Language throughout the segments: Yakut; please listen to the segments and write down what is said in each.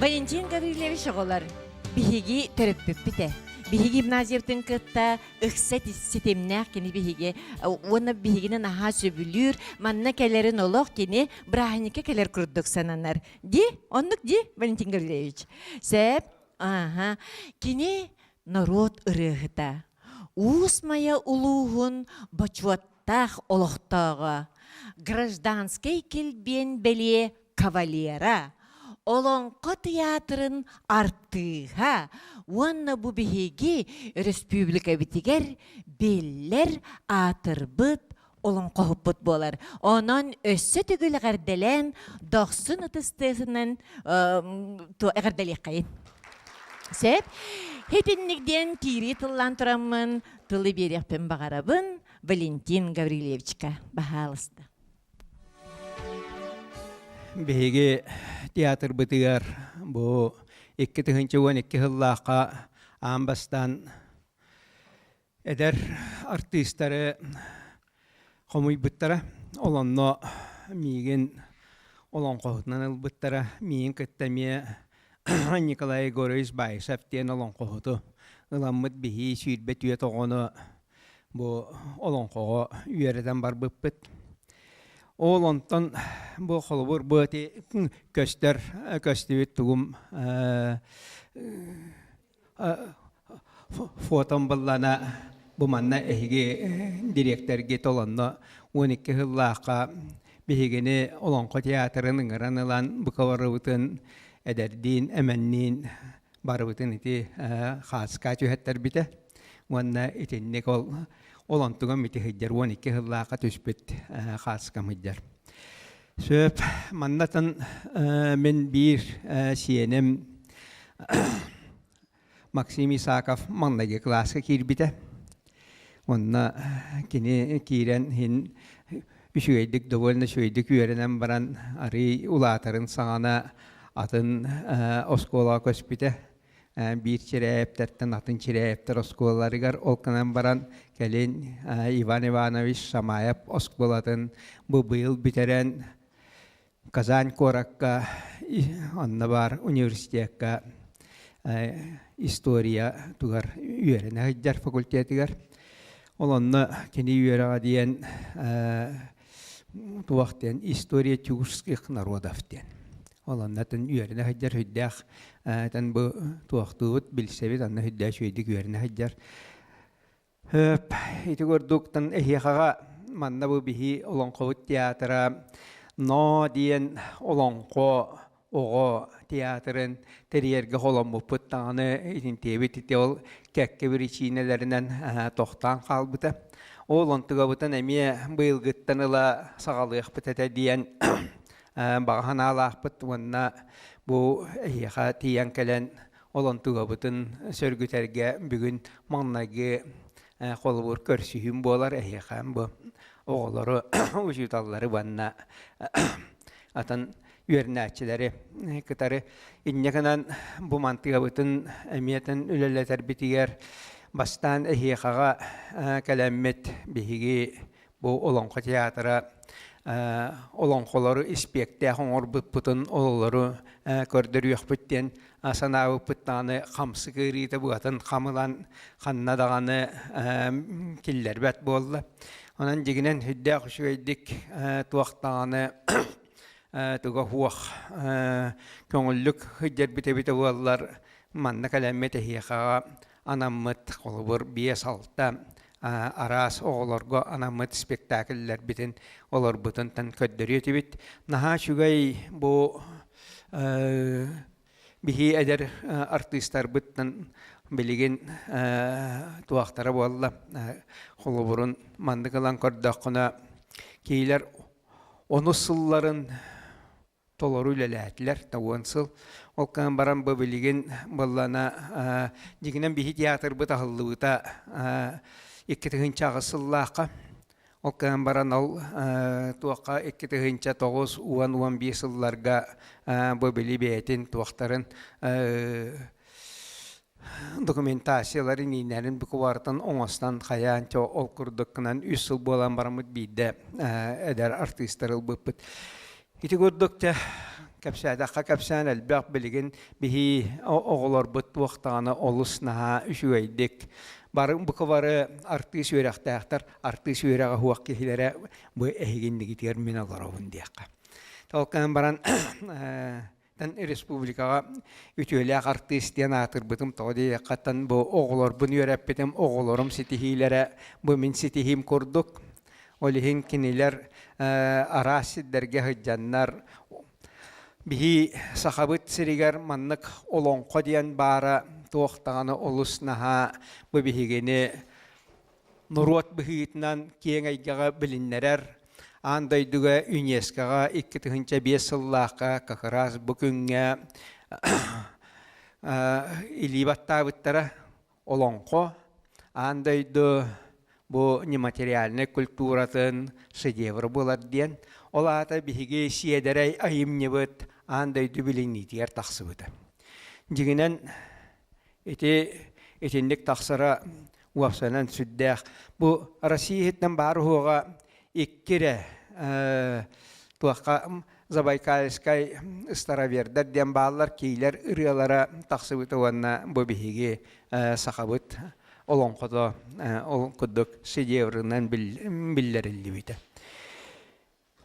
Валентин Гаврильевич оҕолор, биһиги төрөппүппүт ээ. Биһиги гимназиябытын кытта ыкса ситимнээх кини биһиги уонна биһигини наһаа сөбүлүүр, манна кэлэрин олох кини бырааһынньыкка кэлэр курдук сананар. Ди, оннук ди, Валентин Гаврильевич. Сөп, ааха. Кини норуот ырыаһыта. Уус Майа улууһун бочуоттаах олохтооҕо, гражданскай килбиэн бэлиэ кавалера, Олоҥхо тыйаатырын артыыһа уонна бу биһиги өрөспүүбүлүкэбитигэр биллэр аатырбыт олоҥхоһуппут буолар. Онон өссө төгүл эҕэрдэлээн дохсун ытыс тыаһынан эҕэрдэлиэххэйин. Сөп. Итинник диэн киирии тыллаан тураммын тылы биэриэхпин баҕарабын Валентин Гаврильевичка. Баһаалыста. Биһиги театрбытыгар бу 2012 сыллаахха аан бастаан эдэр артыыстары хомуйбуттара. Ол онно миигин олоҥхоһутунан ылбыттара. Миигин кытта эмиэ Николай Егорович Баишев диэн олоҥхоһуту ыламмыт биһии 24 оҕону бу олоҥхоҕо үөрэтэн барбыппыт. Ол онтон бу холобур бу ити көстөр көстүбүт тугум фотом быллана бу манна эһиги дириэктэргит олонно 12 сыллаахха биһигини Олоҥхо театрын ыҥыран ылан букабарыбытын эдэрдиин эмэнниин барыбытын ити хааска түһэттэрбитэ уонна итинник ол ол онтугам ити сылдьар 12 сыллаахха түспүт хааскам сылдьар. Сөп маннатын мин биир сиэним Максим Исаков маҥнайгы кылааска киирбитэ. Онно кини киирэн иһин үчүгэйдик, довольно үчүгэйдик үөрэнэн баран арыый улаатарын саҕана атын оскуолаҕа көспүтэ. Биир Чирээйэптэртэн атын Чирээйэптэр оскуолаларыгар ол гынан баран кэлин Иван Иванович Шамаев оскуолатын бу быйыл бүтэрэн Казань куоракка онно баар университекка история тугар үөрэнэ сылдьар факультетыгар. Ол онно кини үөрэҕэ диэн туох диэн история тюркских народов диэн. Ол онно үөрэнэ сылдьар сүрдээх тэн бу туохтуубут билсэбит онно сүрдээх үчүгэйдик үөрэнэ сылдьар. Ити курдуктан эһиэхэҕэ манна бу биһи олоҥхобут театра Ноо диэн олоҥхо оҕо театрын тэрийэргэ холоммуппут даҕаны итинтиэбит ити ол кэккэ биричиинэлэринэн тохтоон хаалбыта. Ол онтугабытын эмиэ быйылгыттан ыла саҕалыахпыт этэ диэн баҕа санаалаахпыт уонна бу эһиэхэ тиийэн кэлэн ол онтугабытын сөргүтэргэ бүгүн маҥнайгы холобур көрсүһүүм буолар эһиэхэ бу оҕолору учууталлары уонна атын үөрэнээччилэри кытары инньэ гынан бу мантыгабытын эмиэтин үлэлэтэрбитигэр бастаан эһиэхэҕэ кэлэммит биһиги бу Олоҥхо театра олоҥхолору испиэктээх оҥорбуппутун ололору көрдөрүөхпүт диэн санаабыппыт даҕаны хамсык ыарыыта быатын хамылан ханна даҕаны киллэрбэт буолла. Онон дьигинэн сүрдээх үчүгэйдик туох даҕаны туга суох көҥүллүк сылдьарбыт эбитэ буоллар манна кэлэммит эһиэхэҕэ анаммыт холобур 5-6 араас оҕолорго анаммыт спектакльлэрбитин олорбутун көрдөрүө этибит. Наһаа үчүгэй бу биһи эдэр артыыстарбыттан билигин туохтара буолла холобурун маннык ылан көрдөххүнэ киилэр онус сылларын толору үлэлээтилэр 10 сыл. Ол гынан баран бу билигин быллана дьиҥинэн биһи театрбыт аһыллыбыта 2008 сыллаахха. Ол гынан баран ол туохха 2009 10-11 сылларга бу били бэйэтин туохтарын документацияларын иинэрин буквартан оҥостон хайаан ол курдук гынан үс сыл буолан бараммыт биирдэ эдэр артыыстар ылбыппыт. Ити курдук те. Кэпсээтэххэ кэпсээн элбэх билигин биһи оҕолорбут туох даҕаны олус наһаа үчүгэйдик бары бука бары артыыс үөрэхтээхтэр, артыыс үөрэҕэ суох киһилэрэ бу эһигиннигитигэр мин олоробун диэххэ. Толкаан баран тан республикаҕа үтүөлээх артыыс диэн аатырбытым тоҕо диэххэ бу оҕолорбун үөрэппитим оҕолорум ситиһиилэрэ бу мин ситиһиим курдук ол иһин кинилэр араас сирдэргэ сылдьаннар биһи Сахабыт сиригэр маннык олоҥхо диэн баара туох даҕаны олус наһаа бу биһигини норуот быһыытынан киэҥ эйгэҕэ билиннэрэр аан дойдуга ЮНЕСКОҕа 2005 сыллаахха как раз бу күҥҥэ илии баттаабыттара олоҥхо аан дойду бу нематериальнай культуратын шедевр буолар диэн ол аата биһиги сиэдэрэй айымньыбыт аан дойду билиниитигэр тахсыбыта дьиҥинэн Ити итинник тахсара уопсайынан сүрдээх. Бу Россия иһиттэн баар уһуоҕа икки эрэ туохха Забайкальскай старовердар диэн бааллар, киилэр ырыалара тахсыбыта уонна бу биһиги сахабыт олоҥхото ол курдук шедеврынан биллэриллибитэ.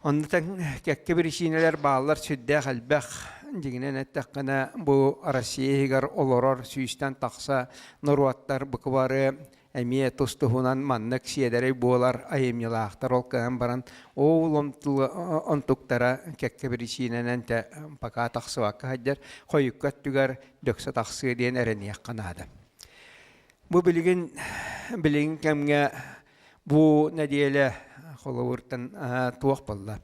Онно кэккэ биричиинэлэр бааллар сүрдээх элбэх. Дьиҥинэн эттэххинэ, бу Россия иһигэр олорор сүүстэн тахса норуоттар буквары эмиэ тус-туһунан маннык сиэдэрэй буолар айымньылаахтар ол кыһан баран ол онтуктара кэккэ биричиинэнэн тэ пока тахсыбакка сылдьар хойукка өттүгэр дөксө тахсыа диэн эрэниэххэ наада. Бу билигин билигин кэмҥэ Бу нэдиэлэ холобуртан туох буолла?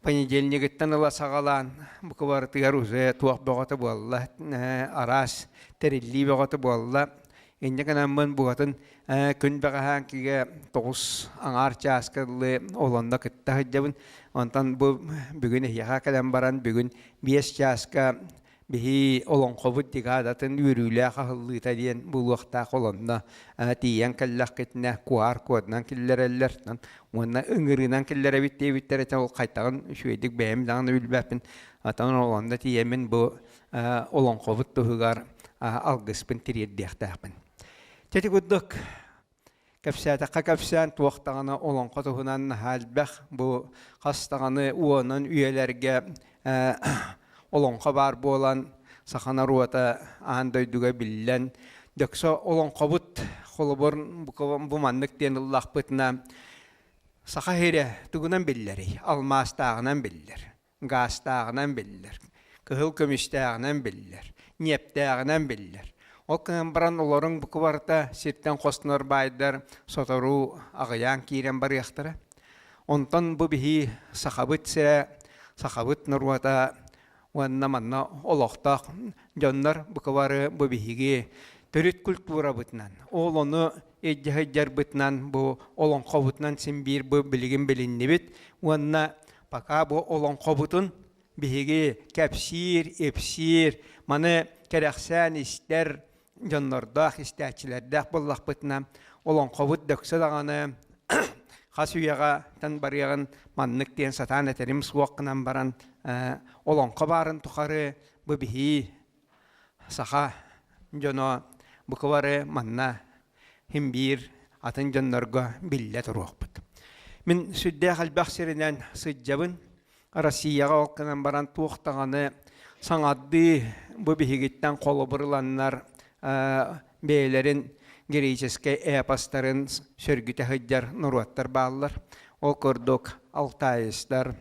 Понедельнигыттан ыла саҕалаан бу барытыгар уже туох бөҕөтө буолла, араас тэриллии бөҕөтө буолла. Инньэ гынаммын букатын күн бэҕэһээн кигэ 9 аҥаар чааска дылы олонно кытта сылдьабын. Онтон бу бүгүн эһиэхэ кэлэн баран бүгүн 5 чааска Биһи олоҥхобут декадатын үөрүүлээх аһыллыыта диэн буолуохтаах олонно тиийэн кэллэххитинэ куар кодунан киллэрэллэр уонна ыҥырыынан киллэрэбит диэбиттэр этэ ол хайтаҕын үчүгэйдик бэйэм даҕаны билбэппин атан олонно тиийэммин бу олоҥхобут туһугар алгыспын тириэрдиэхтээхпин. Чэ курдук Кэпсээтэххэ кэпсээн туох даҕаны олоҥхо туһунан наһаа элбэх бу хас даҕаны уонун үйэлэргэ олоҥхо баар буолан саха норуота аан дойдуга биллэн дөксө олоҥхобут холобур бу маннык диэн ыллахпытына саха сирэ тугунан биллэрий алмаастааҕынан биллэр гаастааҕынан биллэр, кыһыл көмүстээҕинэн биллэр, ньиэптээҕинэн биллэр. Ол гынан баран олоруҥ бука барыта сиртэн хостонор баайдар сотору аҕыйаан киирэн барыахтара. Онтон бу биһи сахабыт сирэ, сахабыт норуота уонна манна олохтоох дьоннор бука бары бу биһиги төрүт культурабытынан, ол ону илдьэ сылдьарбытынан бу олоҥхобутунан син биир бу билигин билиннибит уонна Пока бу олоҥхобутун биһиги кэпсиир, ипсиир, маны кэрэхсээн истэр дьоннордоох, истээччилэрдээх буоллахпытына, олоҥхобут дөксө даҕаны хас үйэҕэ тан барыаҕын маннык диэн сатаан этэрим суох гынан баран олоҥхо баарын тухары бу биһии саха дьоно бука бары манна син биир атын дьоннорго биллэ туруохпут. Мин сүрдээх элбэх сиринэн сылдьабын. Россияҕа ол гынан баран туох даҕаны саҥардыы бу биһигиттэн холобур ыланнар бэйэлэрин греческэй эпостарын сөргүтэ сылдьар норуоттар бааллар. Ол курдук алтаистар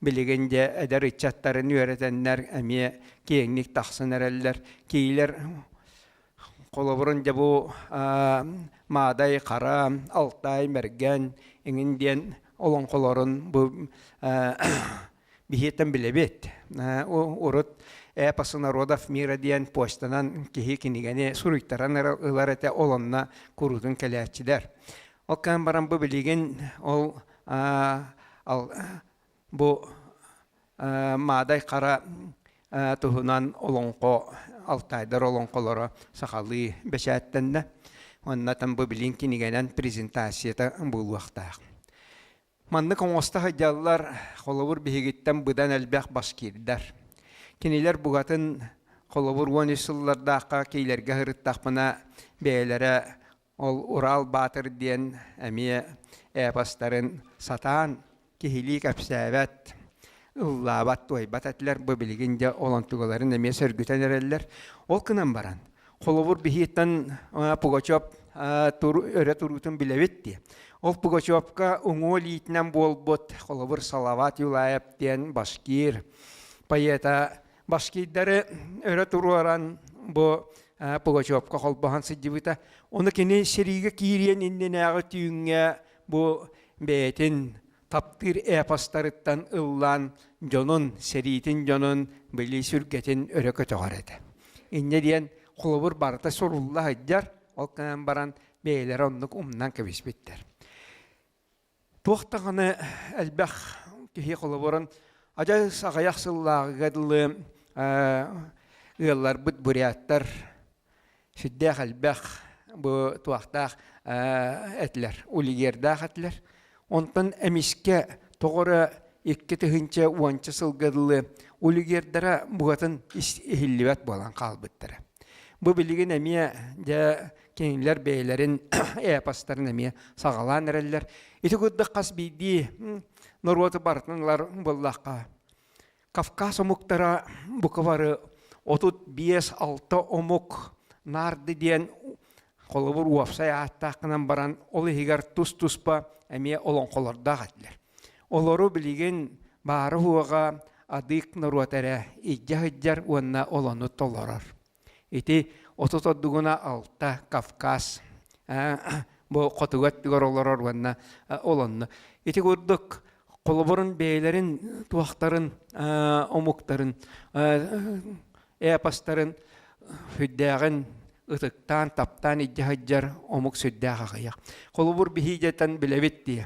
билигин дьэ эдэр ыччаттарын үөрэтэннэр эмиэ киэҥник тахсан эрэллэр. Киилэр холобурун дьэ бу Маадай Хара, Алтай Мэргэн эҥин диэн олоҥхолорун бу биһиэттэн билэбит. Урут «Эпосы народов мира» диэн почтанан киһи кинигэни суруйтаран ылар этэ, ол онно куруутун кэлээччилэр. Ол кэлэн баран бу билигин ол бу Маадай Хара туһунан олоҥхо Алтайдар олоҥхолоро сахалыы бэчээттэннэ. Оннотон бу билин кинигэнэн презентацията буолуохтаах. Маннык оҥосто сылдьаллар, холобур, биһигиттэн быдан элбэх башкирдар. Кинилэр бугатын холобур 13 сыллардаахха киилэргэ сырыттахпына бэйэлэрэ ол Урал Баатыр диэн эмиэ эпостарын сатаан киһилии кэпсээбэт, ыллаабат, туойбат этилэр. Бу билигин дьэ ол онтугаларын эмиэ сөргүтэн эрэллэр. Ол гынан баран, холобур биһиттэн Пугачев өрө туруутун билэбит дии. Ол Пугачевка уҥуо илиитинэн буолбут, холобур, Салават Юлаев диэн башкир поэта башкирдары өрө туруоран бу Пугачевка холбоһон сылдьыбыта. Ону кини сэриигэ киириэн иннинээҕи түүҥҥэ бу бэйэтин таптыыр эпостарыттан ыллаан дьонун, сэриитин дьонун били сүргэтин өрө көтөҕөр этэ. Инньэ диэн холобур барыта сурулла сылдьар, ол гынан баран бэйэлэрэ оннук умнан кэбиспиттэр. Туох даҕаны элбэх киһи холобурун адьас аҕыйах сыллааҕыга дылы ыалларбыт буряттар сүрдээх элбэх бу туохтаах этилэр, улигердаах этилэр. Онтон эмискэ тоҕо эрэ 2010 сылга дылы улигердара букатын иһиллибэт буолан хаалбыттара. Бу билигин эмиэ дьэ кинилэр бэйэлэрин эпостарын эмиэ саҕалаан эрэллэр. Ити курдук хас биирдии норуоту барытын ылар буоллахха Кавказ омуктара бука бары 35-6 омук наарды диэн холобур уопсай ааттаах гынан баран ол иһигэр тус-туспа эмиэ олоҥхолордоох этилэр. Олору билигин баара-суоҕа адык норуот эрэ илдьэ сылдьар уонна олону толорор. Ити 30 ордугуна алта Кавказ бу хотугу өттүгэр олорор уонна олонно. Ити курдук холобурун бэйэлэрин туохтарын омуктарын эпостарын сүрдээҕин ытыктаан, таптаан илдьэ сылдьар омук сүрдээх аҕыйах. Холобур биһиидэтэн билэбит дии.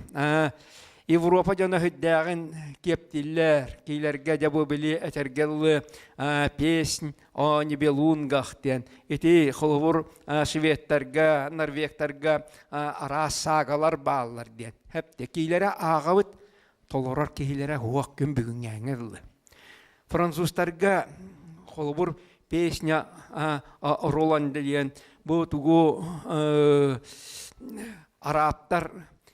Европа дьоно сүрдээҕин киэптиллэр, киилэргэ дьэ бу били этэргэ дылы песнь о Нибелунгах диэн. Ити холобур шведтарга, норвегтарга араас саагалар бааллар диэн. Хэпте киилэрэ ааҕабыт, толорор киһилэрэ уох күн бүгүҥҥээҥҥэ дылы. Французтарга холобур песня Роланд диэн бу тугу араабтар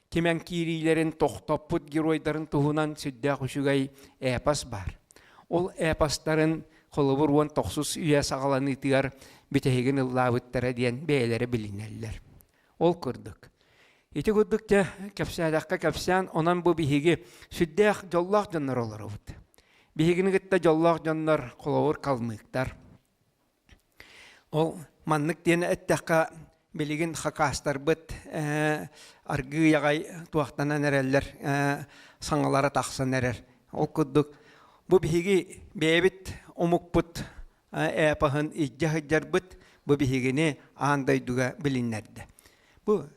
кимэн киириилэрин тохтоппут геройдарын туһунан сүрдээх үчүгэй эпос баар. Ол эпостарын холобур 19 үйэ саҕаланыытыгар бүтэһигин ыллаабыттара диэн бэйэлэрэ билинэллэр. Ол курдук. Ити курдук дьэ кэпсээтэххэ кэпсээн, онон бу биһиги сүрдээх дьоллоох дьоннор олоробут. Биһигини кытта дьоллоох дьоннор холобур калмыктар. Ол маннык диэн эттэххэ, билигин хакастарбыт аргыый аҕай туохтанан эрэллэр, саҥалара тахсан эрэр. Ол курдук бу биһиги бэйэбит омукпут эпоһын илдьэ сылдьарбыт бу биһигини аан дойдуга билиннэрдэ. Бу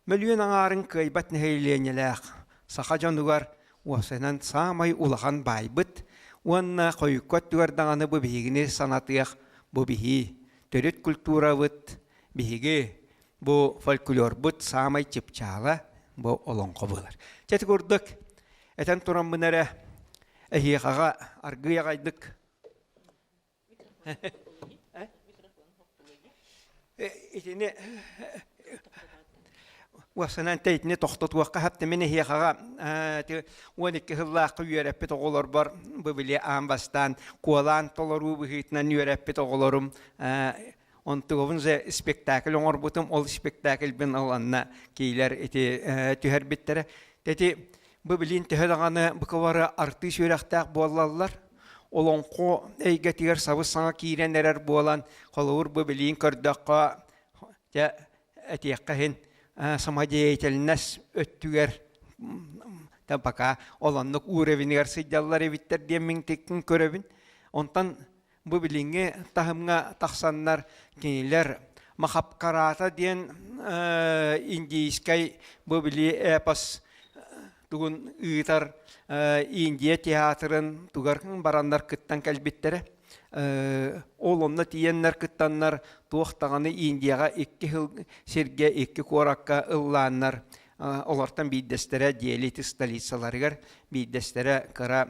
мөлүйүөн аҥаарын кыайбат нэһилиэнньэлээх саха дьонугар уопсайынан саамай улахан баайбыт уонна хойукку өттүгэр даҕаны бу биһигини санатыах бу биһии төрүт культурабыт биһиги бу фольклорбут саамай чыпчаала бу олоҥхо буолар. Чэ ити курдук этэн тураммын эрэ эһиэхэҕэ аргыый аҕайдык Итини уопсайынан итини тохтотуохха сөп мин эһиэхэҕэ 12 сыллаахха үөрэппит оҕолорбор бу били аан бастаан куолаан толоруу быһыытынан үөрэппит оҕолорум онтугабын же спектакль оҥорбутум ол спектакльбин ыланна киилэр ити түһэрбиттэрэ ити бу билин төһө даҕаны букабары артыыс үөрэхтээх буоллаллар олоҥхо эйгэтигэр сабыс-саҥа киирэн эрэр буолан, холобур бу билиин көрдөххө, дьэ, этиэххэ иһин, самодеятельность өттүгэр да пока ол оннук уровенигэр сылдьаллар эбиттэр диэн мин көрөбүн. Онтон бу билиҥҥи таһымҥа тахсаннар кинилэр Махапкарата диэн индийскэй бу били эпос тугун ыытар Индия театрын тугар бараннар кыттан кэлбиттэрэ. Ол онно тиийэннэр кыттаннар туох даҕаны Индияҕа икки сыл сиргэ икки куоракка ыллааннар. Олортон биирдэстэрэ Делити столицаларыгар, биирдэстэрэ кыра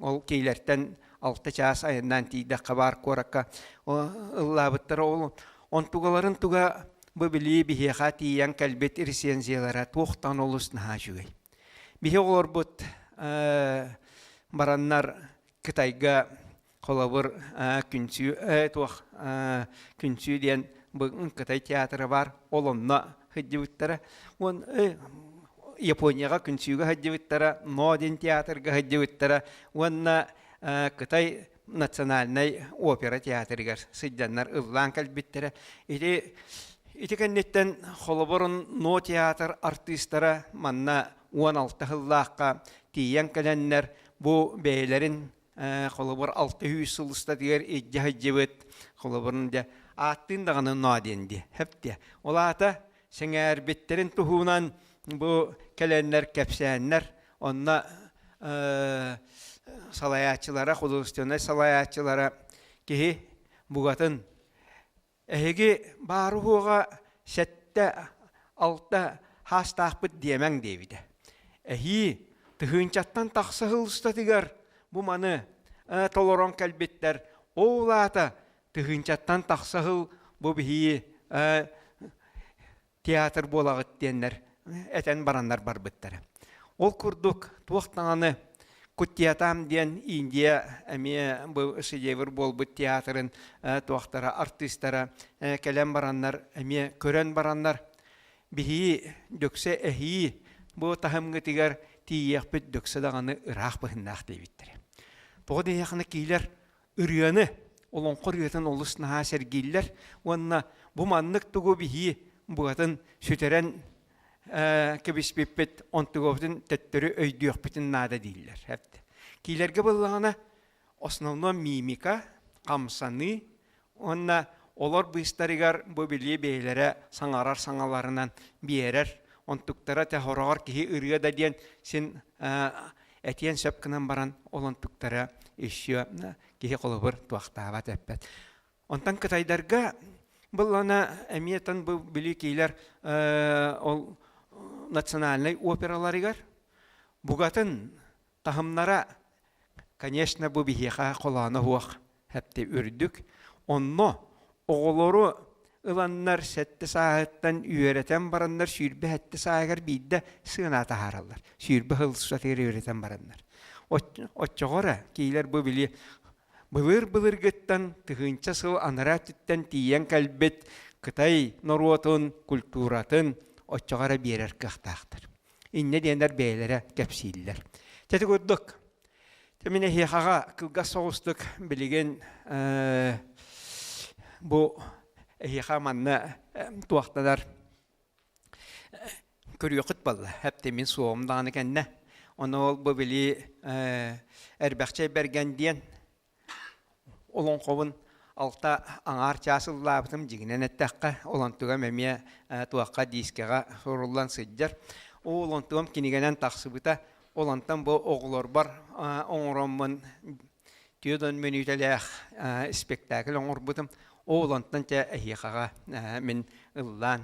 ол киилэртэн 6 чаас айаннаан тиийдэххэ баар куоракка ыллаабыттара. Ол онтугаларын туга бу билии биһиэхэ тиийэн кэлбит рецензиялара туохтан олус наһаа үчүгэй. Биһи оҕолорбут бараннар Кытайга холобур күнсүү туох күнсүү диэн Кытай театра баар ол онно сылдьыбыттара. Уон Японияҕа күнсүүгэ сылдьыбыттара, Но диэн театрга сылдьыбыттара уонна Кытай национальнай опера театрыгар сылдьаннар ыллаан кэлбиттэрэ. Ити ити кэнниттэн холобурун Но театр артыыстара манна 16 сыллаахха тиийэн кэлэннэр бу бэйэлэрин холобур 600 сыл устатыгар илдьэ сылдьыбыт холобурун дьэ ааттыын даҕаны ноо диэн дии хэптиэ ол аата сэҥээрбиттэрин туһунан бу кэлэннэр кэпсээннэр онно салайааччылара художественнай салайааччылара киһи бугатын Эһиги баары-уоҕа 7-6 хаастаахпыт диэмэҥ диэбитэ. Эһии тыһыынчаттан тахса сыл устатыгар бу маны толорон кэлбиттэр. Ол аата тыһыынчаттан тахса сыл бу биһии театр буолаҕыт диэннэр этэн бараннар барбыттара. Ол курдук туох даҕаны Куттиатам диэн Индия эмиэ бу шедевр буолбут театрын туохтара артыыстара кэлэн бараннар эмиэ көрөн бараннар биһии дөксө эһии бу таһымгытыгар тиийиэхпит дөксө даҕаны ыраах быһыннаах диэбиттэрэ. Тоҕо диэххинэ киилэр ырыаны, олоҥхо ырыатын олус наһаа сэргииллэр уонна бу маннык тугу биһии быатын сүтэрэн кэбиспиппит, онтугабытын төттөрү өйдүөхпүтүн наада дииллэр. Киилэргэ буоллаҕына, основном мимика, хамсаныы уонна олор быыстарыгар бу билии бэйэлэрэ саҥарар саҥаларынан биэрэр, онтуктара те хороҕор киһи ырыа да диэн син этиэн сөп гынан баран ол онтуктара еще киһи холобур туохтаабат эппэт. Онтон кытайдарга быллана эмиэ тон бу били киилэр ол национальнай операларыгар бугатын таһымнара конечно бу биһиэхэ холооно суох хэпти үрдүк. Онно оҕолору ыланнар сэттэ сааһыттан үөрэтэн бараннар 27 сааһыгар биирдэ сыана таһаараллар. 20 сыл устатыгар үөрэтэн бараннар. Оччоҕо эрэ киилэр бу били былыр-былыргыттан тыһыынча сыл анараа өттүттэн тиийэн кэлбит Кытай норуотун культуратын оччоҕо эрэ биэрэр кыахтаахтар. Инньэ диэннэр бэйэлэрэ кэпсииллэр. Чэ курдук мин эһиэхэҕэ кылгас соҕустук билигин бу эһиэхэ манна туохтанар көрүөххүт буолла. Эптэ мин суоҕум даҕаны кэннэ. Ону ол бу били Эрбэхчэй Бэргэн диэн Олоҥхобун алта аҥаар чаас ыллаабытым дьиҥинэн эттэххэ, олонтугам эмиэ туохха диискэҕэ суруллан сылдьар. Ол олонтугам кинигэнэн тахсыбыта. Ол онтон бу оҕолорбор оҥороммун 40 мүнүүтэлээх спектакль оҥорбутум. Ол онтон дьэ эһиэхэҕэ мин ыллаан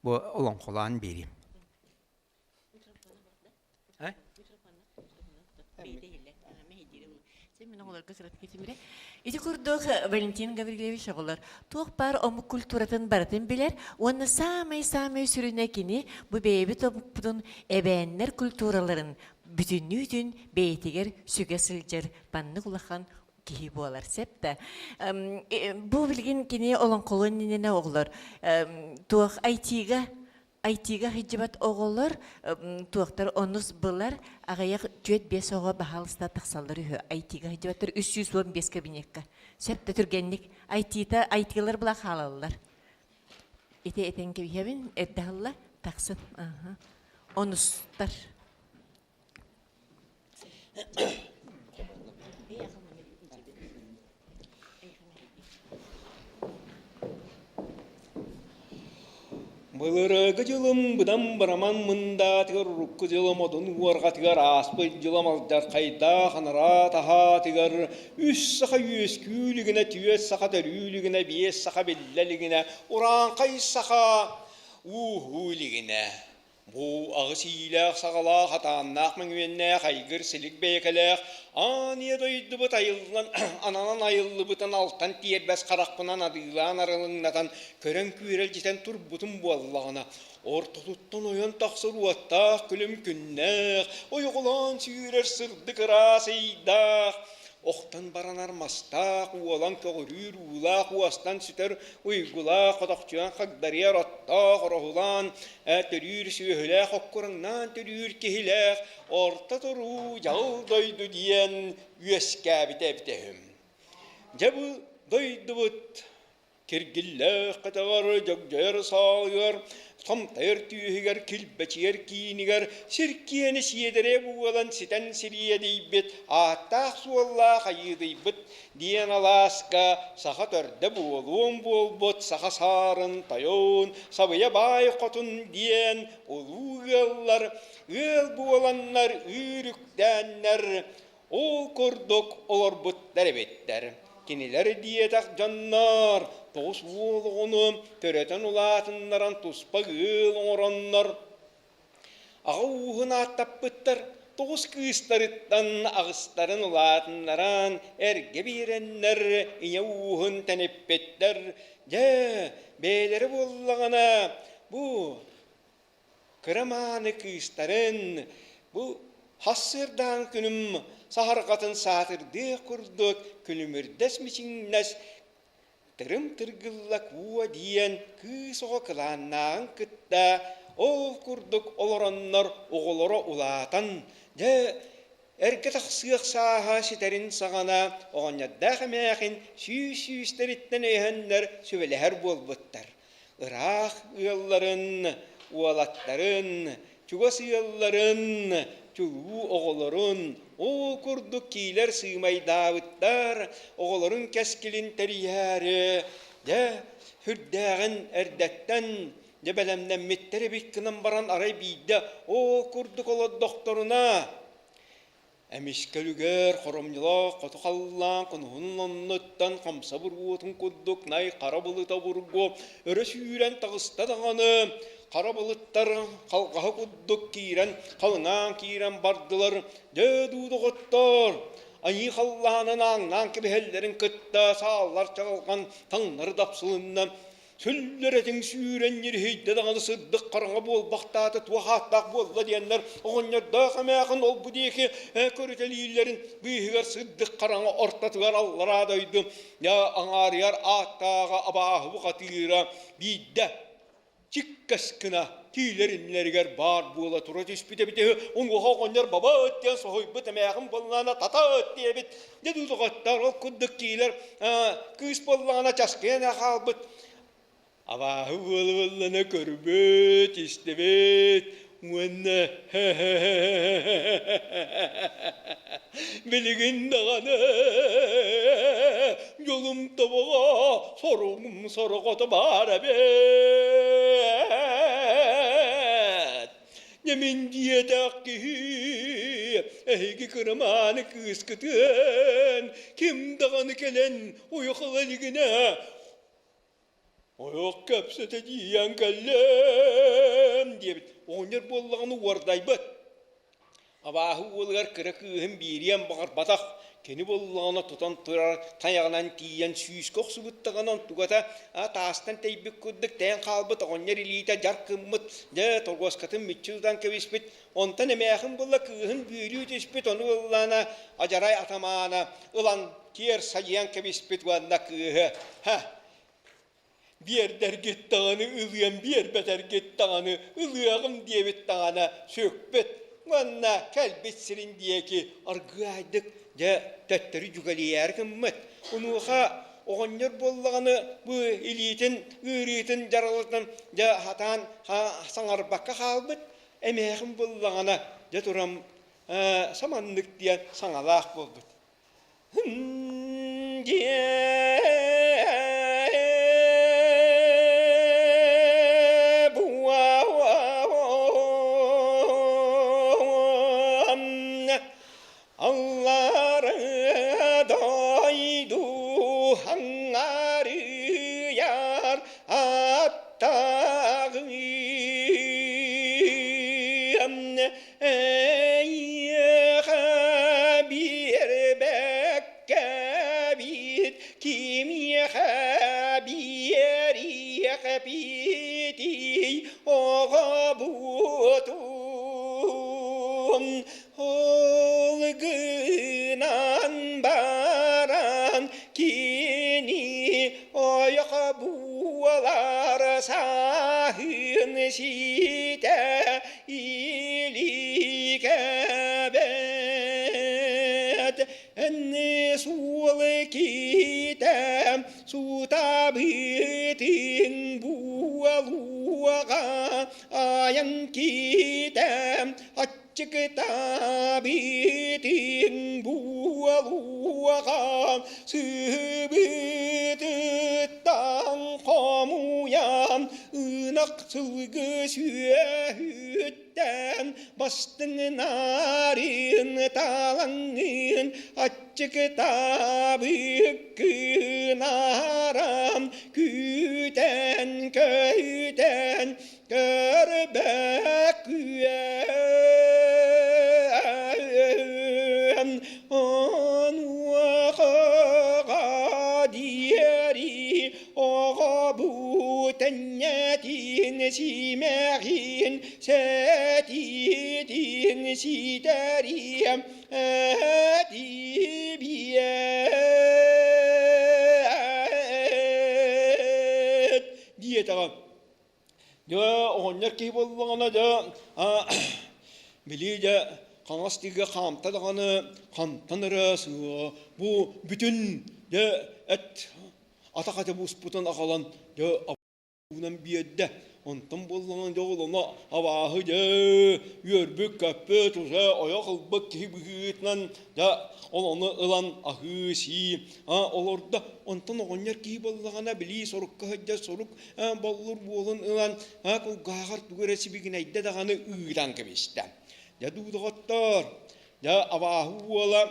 бу олоҥхолоон биэриим. Ити курдук Валентин Гаврильевич оҕолор туох баар омук культуратын барытын билэр уонна саамай-саамай сүрүнэ кини бу бэйэбит омукпутун эбээннэр культураларын бүтүннүүтүн бэйэтигэр сүгэ сылдьар маннык улахан киһи буолар сөп да бу билигин кини олоҥхолуон иннинэ оҕолор туох айтига IT-га сылдьыбат оҕолор туохтар онус былар аҕыйах 4-5 оҕо баһаалыста тахсаллар үһү IT-га сылдьыбаттар 315 кабинекка сөп да түргэнник IT-та IT-лар була хаалаллар ити этэн кэбиһэбин эрдэ аһылла тахсын онустар Былыргы дьылым быдан быраман мындаатыгар урукку дьылым одун уорҕатыгар ааспыт дьылым алдьархайдаах анараа таһаатыгар үс саха үөскүү илигинэ, түөрт саха төрүү илигинэ, биэс саха биллэ илигинэ, урааҥхай саха. Ууһуу илигинэ Бу аҕыс иилээх-саҕалаах, атааннаах мөҥүөннээх, айгыр-силик бэйэкэлээх аан ийэ дойдубут айыллан, ананан айыллыбытын алтан тиэрбэс харахпынан адыылаан арылыҥнатан, көрөн күөрэлдьитэн турбутум буоллаҕына, ортотуттан ойон тахсар уоттаах күлүм күннээх, ойоҕолоон сүүрэр сырдык ыраас ыйдаах, охтон баранар мастаах, уолан көҕүрүүр уулаах, уостан сүтэр уйгулаах, хотохчуйан хагдарыйар оттоох, ороһулаан төрүүр сүөһүлээх, оккураҥнаан төрүүр киһилээх, орто туруу дьаҕыл дойду диэн үөскээбитэ эбитэ үһү. Дьэ бу дойдубут Киргиллээх кэтэҕэр, дьөгдьөйөр саалыгар, томтайар түөһүгэр, килбэчийэр киинигэр сир киэнэ сиэдэрэ буолан ситэн сириэдийбит, ааттаах-суоллаах айыыдыйбыт диэн алааска саха төрдө буолуон буолбут саха саарын тойон, сабыйа баай хотун диэн улуу ыаллар ыал буоланнар ыыр үктээннэр Ол курдук олорбуттар эбиттэр. Кинилэр диэтэх дьоннор 90 оҕону төрөтөн улаатыннаран туспа ыал оҥороннор аҕа ууһун ааттаппыттар. Тоҕус кыыстарыттан аҕыстарын улаатыннаран эргэ биэрэннэр ийэ ууһун тэниппиттэр. Дьэ, бэйэлэрэ буоллаҕына бу Кыра мааны кыыстарын бу хассыырдаан күнүм саһарҕатын саатырдыах курдук күлүмүрдэс мичиҥнэс тырым тыргылла куо диэн кыыс оҕо кылааннааҕын кытта ол курдук олороннор оҕолоро улаатан дьэ эргэ тахсыах сааһа ситэрин саҕана оҕонньордоох эмээхин сүүс сүүстэриттэн өйөһөннөр сүбэлэһэр буолбуттар Ыраах ыалларын, уолаттарын, чугас ыалларын, чулуу оҕолорун ол курдук киилэр сыымайдаабыттар, оҕолорун кэскилин тэрийээри, дьэ, сүрдээҕин эрдэттэн дьэ бэлэмнэммиттэр эбит гынан баран арай биирдэ ол курдук олордохторуна Эмискэ үлүгэр хоромньулаах хоту халлаан хонуһун оннуттан хамса буруотун курдук най хара былыта обургу өрө сүүрэн таҕыста даҕаны, хара былыттар халҕаһа курдук киирэн халыҥаан киирэн бардылар. Дьэ дуу, доҕоттоор, айыы халлаанын ааҥнаан кэбиһэллэрин кытта сааллар чаҕылҕан таҥнары дапсылынна. Сүллэр этиҥ сүүрэн ньириһийдэ даҕаны сырдык хараҥа буолбахтаата туох ааттаах буолла диэннэр оҕонньордоох эмээхин ол-бу диэки көрүтэлииллэрин быыһыгар сырдык хараҥа ортотугар аллараа дойду аҥаарыйар ааттааҕа абааһы бухатыыра биирдэ чиккэс гына киилэр иннилэригэр баар буола тура түспүт эбит үһү. Уҥуоха оҕонньор бабыт диэн соһуйбут эмээхин буоллаҕына татаыт диэбит. Дьэ доҕоттоор, ол курдук киилэр кыыс буоллаҕына часкыйан хаалбыт. Абааһы буола-буоллана көрбүт, истибит уонна билигин даҕаны дьолум тобоҕо соругум сороҕото баар эбит. Дьэ мин диэтэх киһи эһиги кырымааны кыыскытын ким даҕаны кэлэн ойох ыла илигинэ Ойох кэпсэтэ тиийэн кэллим диэбит. Оҕонньор буоллаҕына уордайбыт. Абааһы уолугар кыра кыыһын биэриэн баҕарбатах. Кини буоллаҕына тутан турар тайаҕынан тиийэн сүүскэ охсубуттаҕына онтугата таастан тэйбит курдук тэйэн хаалбыт оҕонньор илиитэ дьар гыммыт, дьэ торуоскатын мүччү тутан кэбиспит. Онтон эмээхин буолла кыыһын бүөлүү түспүт, ону ыллаана адьарай атамаана ылан киэр сайыйан кэбиспит уонна кыыһы «Һэ, биэрдэргит даҕаны ылыам, биэрбэтэргит даҕаны ылыаҕым» диэбит даҕаны сүкпүт уонна кэлбит сирин диэки аргыайдык дьэ төттөрү дьүгэлийээри гыммыт. Онуоха оҕонньор буоллаҕына бу илиитин ыарыытын дьаралытан дьэ сатаан саҥарбакка хаалбыт. Эмээхин буоллаҕына дьэ туран саманнык диэн саҥалаах буолбут. Аллары дойду хаҥарыйар аттаҕы. Эйиэхэ биэрбэккэбит, кимиэхэ биэриэхпитий оҕобутун? Ол гынан баран кини ойох буолар сааһын ситэ иликэбэт Энни суолы киитэ сутабытын буолуоҕа айан киитэ аччыктаабытын буолуоҕа сыһыбытыттан хомуйан ынах сылгы сүөһүттэн бастыҥнарын талаҥҥын аччыктаабыккынаран күүтэн көйтэн көрбөккүөн онуохаҕа диэри оҕобут энньэтин симэҕин сэтиитин ситэриэм этибиэт диэтэҕэ. Дьэ, оҕонньор киһи буоллаҕына, дьэ, били дьэ, хаҥас тыыга хаамта даҕаны, хантан эрэ сыа, бу бүтүн дьэ, эт атах этэ буспутун аҕалан, дьэ, уунан биэрдэ. Онтон буоллаҕына, дьэ, ол ону абааһы дьэ, үөрбүт-көппүт, уже ойох ылбыт киһи быһыытынан, дьэ, ол ону ылан аһыы-сии олордо. Онтон оҕонньор киһи буоллаҕына, билии сорукка сылдьар сорук боллур буолун ылан кулгааҕар тугу эрэ сибигинэйдэ даҕаны ыытан кэбистэ. Дьэ дуу доҕоттоор, дьэ абааһы уола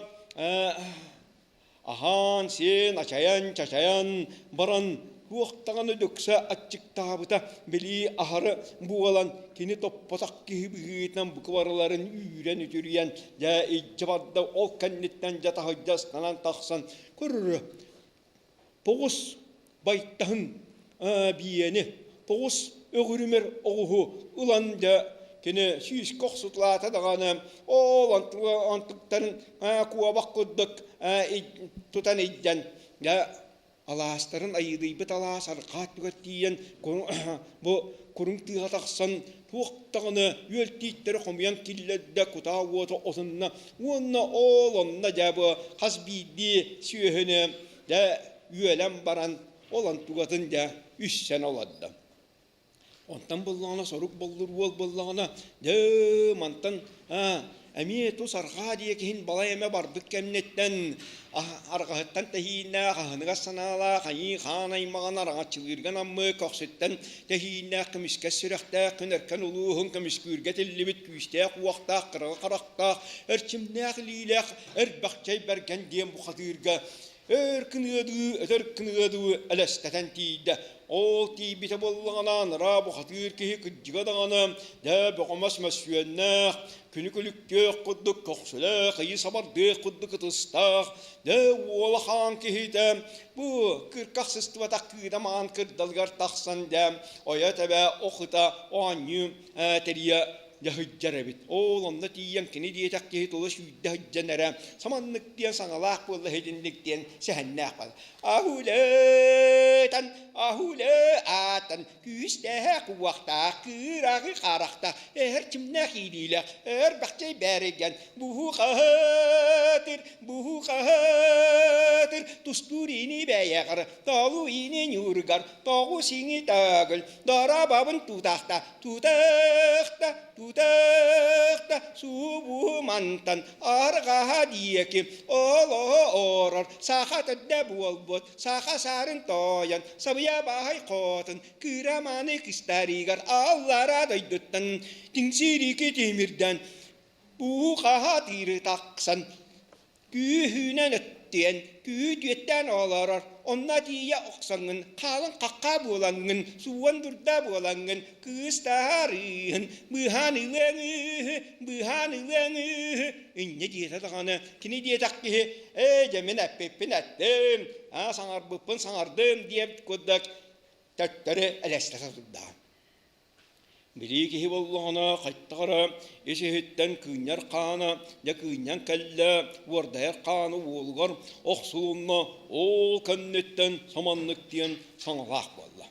аһаан-сиэн, ачайан-чачайан баран туох даҕаны дөксө аччыктаабыта билии аһары буолан кини топпотох киһи быһыытынан бука барыларын үүрэн-үтүрүйэн дьэ илдьэ барда ол кэнниттэн дьэ таһырдьа ыстанан тахсан көрөрө Тоҕус байтаһын биэни, тоҕус өҕүрүмэр оҕуһу ылан дьэ кини сүүскэ охсутулаата даҕаны ол онтуктарын куобах курдук тутан илдьэн дьэ алаастарын айыыдыйбыт алаас арҕаа өттүгэр тиийэн бу куруҥ тыаҕа тахсан туох даҕаны үөл тииттэри хомуйан киллэрдэ кутаа уота отунна уонна ол онно дьэ бу хас биирдии сүөһүнү дьэ үөлэн баран ол онтугатын дьэ үссэн олордо. Онтон буллаҕына сорук боллур уол буллаҕына дьэ мантан эмиэ тус арҕаа диэкиһин балай эмэ барбыт кэмниттэн арҕаһыттан тэһииннээх аһыныгас санаалаах айыы хаан аймаҕын араҥаччылыырга наммы көхсүттэн тэһииннээх көмүскэс сүрэхтээх күн өркөн улууһун көмүскүүргэ тиллибит күүстээх уохтаах кыраҕы харахтаах эрчимнээх илиилээх эрбэхчэй бэргэн диэн бухатыырга өр кыныадыы өтөр кыныадыы элэстэтэн тиийдэ. Ол тиийбитэ буоллаҕына, анараа бухатыыр киһи кырдьыга даҕаны, дьэ бөҕөмөс мөссүөннээх, күнү күлүктүөх курдук көхсүлээх, ыйы сабардыах курдук ытыстаах, дьэ уола хаан киһитэ бу кырках сыстыбатах кыыда маан кырдалыгар тахсан дьэ ойо тэбэ ох ыта оонньуу тэрийэ дьаһыйдьар эбит. Ол онно тиийэн кини диэтэх киһи тула сүүрдэ сылдьан эрэ саманнык диэн саҥалаах буолла иһитинник диэн сэһэннээх бар. Аһулетан, аһуле-аатан, күүстээх уохтаах, кыырааҕы харахтаах, эһэр чимнээх иилиилээх, өр бэхчэй бээригэн, буһу-хаһытыр, буһу-хаһытыр, тустуур ини бэйэҕэр, тоҕу ини ньууругар, тоҕу сиҥи төгүл, дорабабын тутахта, Тутахта, тутахта, субу мантан арҕаһа диэки олорор саха төрдө буолбут саха саарын тойон сабыйа баай хотун кыраманы кыстарыгар аллара дойдуттан тиҥсирики тимирдэн буухаха тыыры тахсан күүһүнэн. Диэн күүтүөттээн олорор, онно тиийэ охсоҥҥун, хаалын хаххаа буолаҥҥын, сууан дурда буолаҥҥын, кыыс таһаарыыһын, быыһаан ылыаҥыыһы, быыһаан ылыаҥыыһы, инньэ диэтэ даҕаны, кини диэтэх киһи, ээ дьэ мин эппиппин эттим, аа саҥарбыппын саҥардым диэбит курдук төттөрү элэстэтэ турда. Билии киһи буоллаҕына хайтах эрэ ис-иһиттэн кыынньар хаана дьэ кыынньан кэллэ, уордайар хаана уолугар охсулунна, ол кэнниттэн саманнык диэн саҥалаах буолла.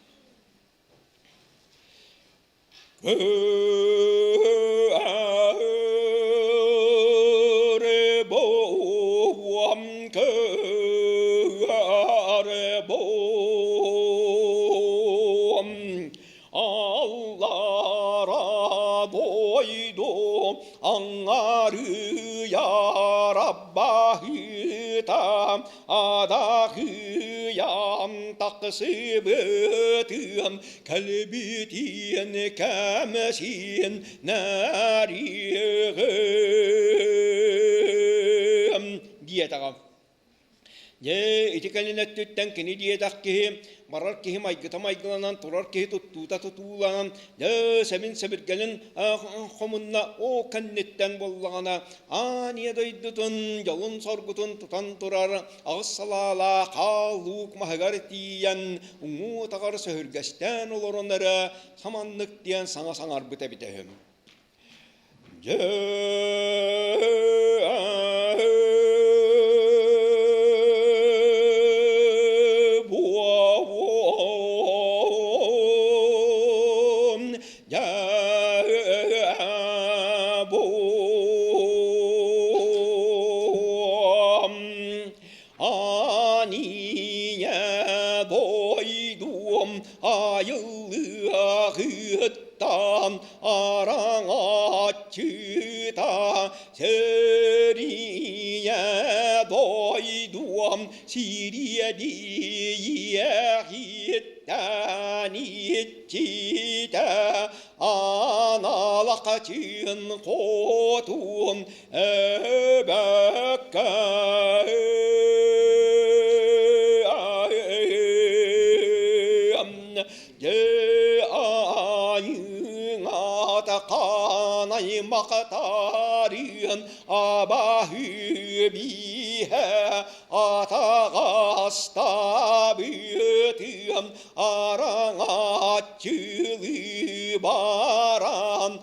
Кыарыбуом, кыарыбуом, Аллара дойду аҥарыйарабаһыта адаҕыйам тахсыбытым кэлбитиэн кэмсиэн нэриэҕим диэтэҕим. Дьэ, ити кэлин өттүттэн кини диэтэх киһи, барар киһи майгыта майгыланан, турар киһи туттуута тутууланан, дьэ, сэбин-сэбиргэлин хомунна, ол кэнниттэн буоллаҕына, аан ийэ дойдутун дьолун-соргутун тутан турар аҕыс салаалаах хаал-луук маһыгар тиийэн, уҥуо-таҕар сөһүргэстээн олорон эрэ саманнык диэн саҥа саҥарбыт эбитэ үһү. Дьэ буом дьэ буом Анине дойдум айыллыаҕыттан араҥаччыта сэрийэ дойдум сириэдийиэҕиттэн иччитэ аналахачын хотун Махатарыан абаһы биһэ атаҕастабытыам араҥаччылыы баран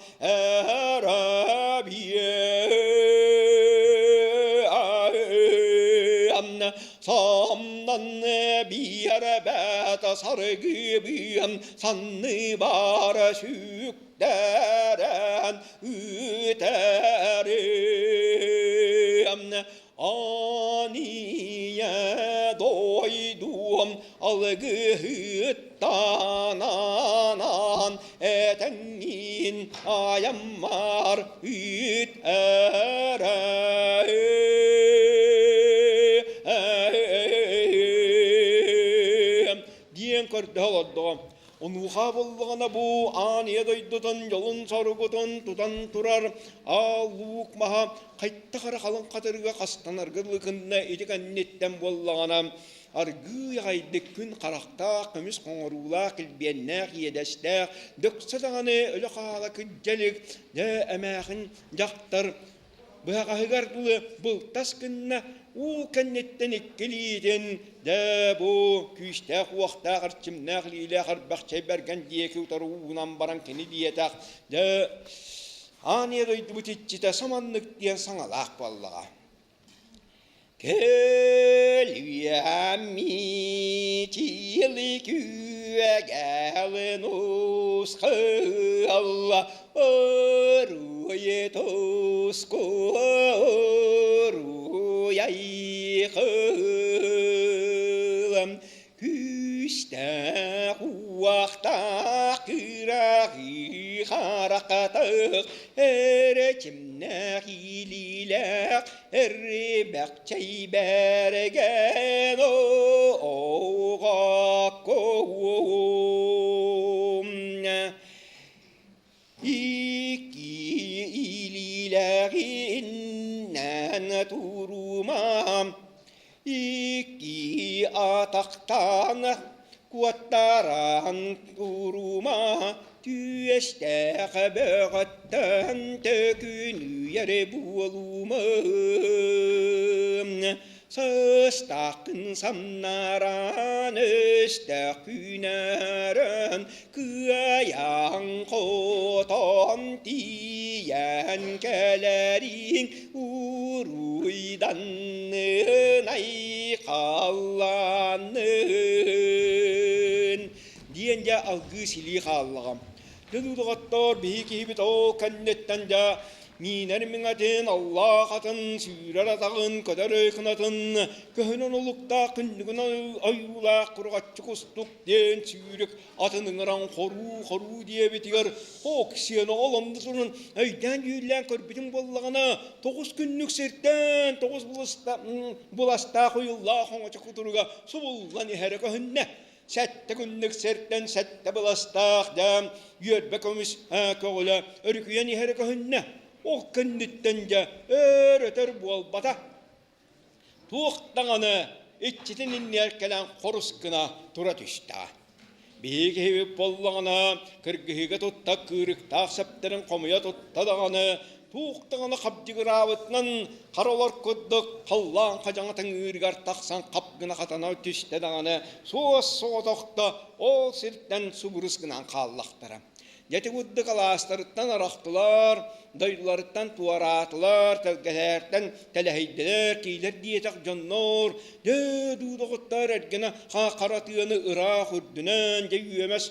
Самнан биэрбэт саргыбыам санныбар сүктэрэн үтэрим Аниа дойдум алгыһыттананан этэҥҥин айаммар ыыт эрэ диэн көрдөһө олордоҕо. Онуоха буоллаҕына бу аан ийэ дойдутун дьолун-соругутун тутан турар аал луук маһа хайтах эрэ халыҥ хатырыга хастанарга дылы гынна ити кэнниттэн буоллаҕына аргыый аҕайдык күн харахтаах көмүс хоҥоруулаах килбиэннээх иэдэстээх дөксө даҕаны өлө хаала кырдьа илик дьэ эмээхин дьахтар быһаҕаһыгар дылы былтас гынна уу кэнниттэн икки илиитин дьэ бу күүстээх уохтаах эрчимнээх илиилээх эрбэхчэй бэргэн диэки утары уунан баран кини диэтэх дьэ аан ийэ дойдубут иччитэ саманнык диэн саҥалаах буоллаҕа Кэлиэми тиили күөгэлин усхыалла Оруйе туску оруйайхылым Күүстээх уохтаах кыраҕыы харахтаах эрэчимнээх илиилээх эрбэхчэй бэргэн оҕоккоум Икки илиилээҕиннэн турумам. Икки атахтаан куоттаран турума түөстээх бөҕөттөн төкүнүйэр буолума Сыстааххын самнаран өстөөх күнэрэн кыайан хотон тиийэн кэлэриҥ уруйданнын айхалланнын диэн дьэ алгыы силии хааллаҕым. Дьэ доҕоттоор биһи киһибит ол кэнниттэн дьэ миинэр миҥэтин, аллаах атын, сүүрэр атаҕын, көтөр кынатын, көһүнэн олуктаах күннүгүн ойуулаах куруҕаччы кустук диэн сүүрүк атын ыҥыран хоруу-хоруу диэбитигэр Оксианы ол оннутунан өйдөөн-дьүүллээн көрбүтүм буоллаҕына, 9 күннүк сиртэн 9 буластаах уйуллаах оҥочо кутуруга субуллан иһэрэ көһүннэ. 7 күннүк сиртэн 7 быластаах дьэ үөрбэ көмүс көҕүлэ өрүкүйэн иһэрэ көһүннэ. Ол кэнниттэн дьэ өр-өтөр буолбата. Туох даҕаны иччитин иннигэр кэлэн хорус гына тура түстэ. Биһиги киһибит буоллаҕына, кыргыһыыга тутта кыырыктаах сэптэрин хомуйа тутта даҕаны, туох даҕаны хабдьыгыраабытынан хара олор курдук халлаан хадьаҥатын ыырыгар тахсан хап гына хатана түстэ даҕаны, суос соҕотохто ол сиртэн субурус гынан хааллахтара. Дьэ курдук алаастарыттан арахтылар, дойдуларыттан туораатылар, тэлгэһээртэн тэлэһийдилэр, киилэр диэтэх дьоннор, дьэ дуу доҕоттоор эргэнэ хара тыаны ыраах үрдүнэн, дьэ үөмэс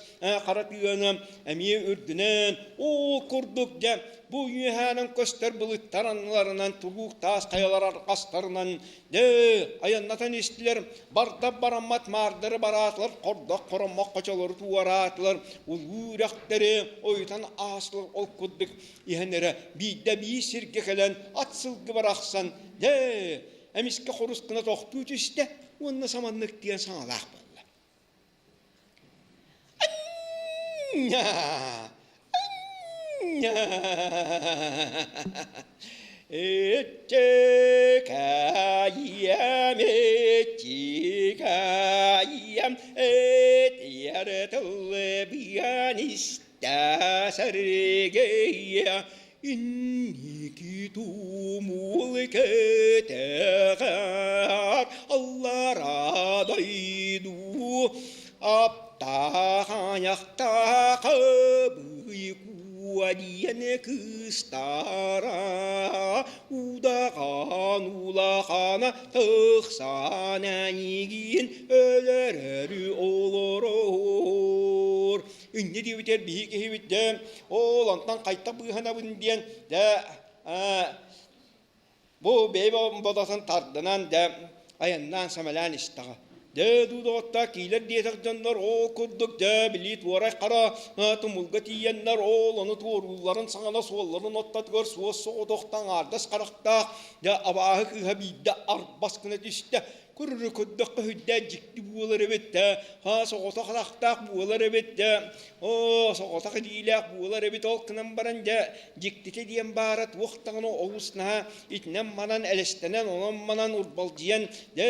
хара тыаны эмиэ үрдүнэн, ол курдук дьэ бу үөһээнэн көстөр былыттар анныларынан туруук таас хайалар арҕастарынан Дьэ, айаннатан истилэр, барда бараммат маардары бараатылар, хордох хороммох хочолору туораатылар, улуу үрэхтэри ойутан аастылар ол курдук иһэн эрэ биирдэ биир сиргэ кэлэн ат сылгы барахсан, дьэ, эмискэ хорус гына тохтуу түстэ уонна саманнык диэн саҥалаах буолла. Иччикайям, иччикайям, этиэр тыллыбыан истэ сэргэйэ, инники тумул кэтэҕэр аллара дойду аптаах айахтаах быйкуа диэн кыыстара удаҕан улахана тахсан эйигин өлөрөрү олорор инньэ диэбитигэр биһи киһибит дьэ ол онтон хайта быыһанабын диэн дьэ бу бэйэ бодотун тардынан дьэ айаннаан сэмэлээн истэҕэ. Дьэ дуу доҕоттоо киилэр диэтэх дьоннор ол курдук дьэ билии туорай хара тумулга тиийэннэр ол ону туоруулларын саҥана суолларын оттотугар суос соҕотох таҥаардас харахтаах дьэ абааһы кыыһа биирдэ арбас гына түстэ Көрөрө көрдөххө сүрдээх дьикти буолар эбит да, ха соҕотох атахтаах буолар эбит да, оо соҕотох илиилээх буолар эбит ол гынан баран дьэ дьиктитэ диэн баара туох даҕаны олус наһаа итинэн-манан элэстэнэн онон-манан урбалдьыйан дьэ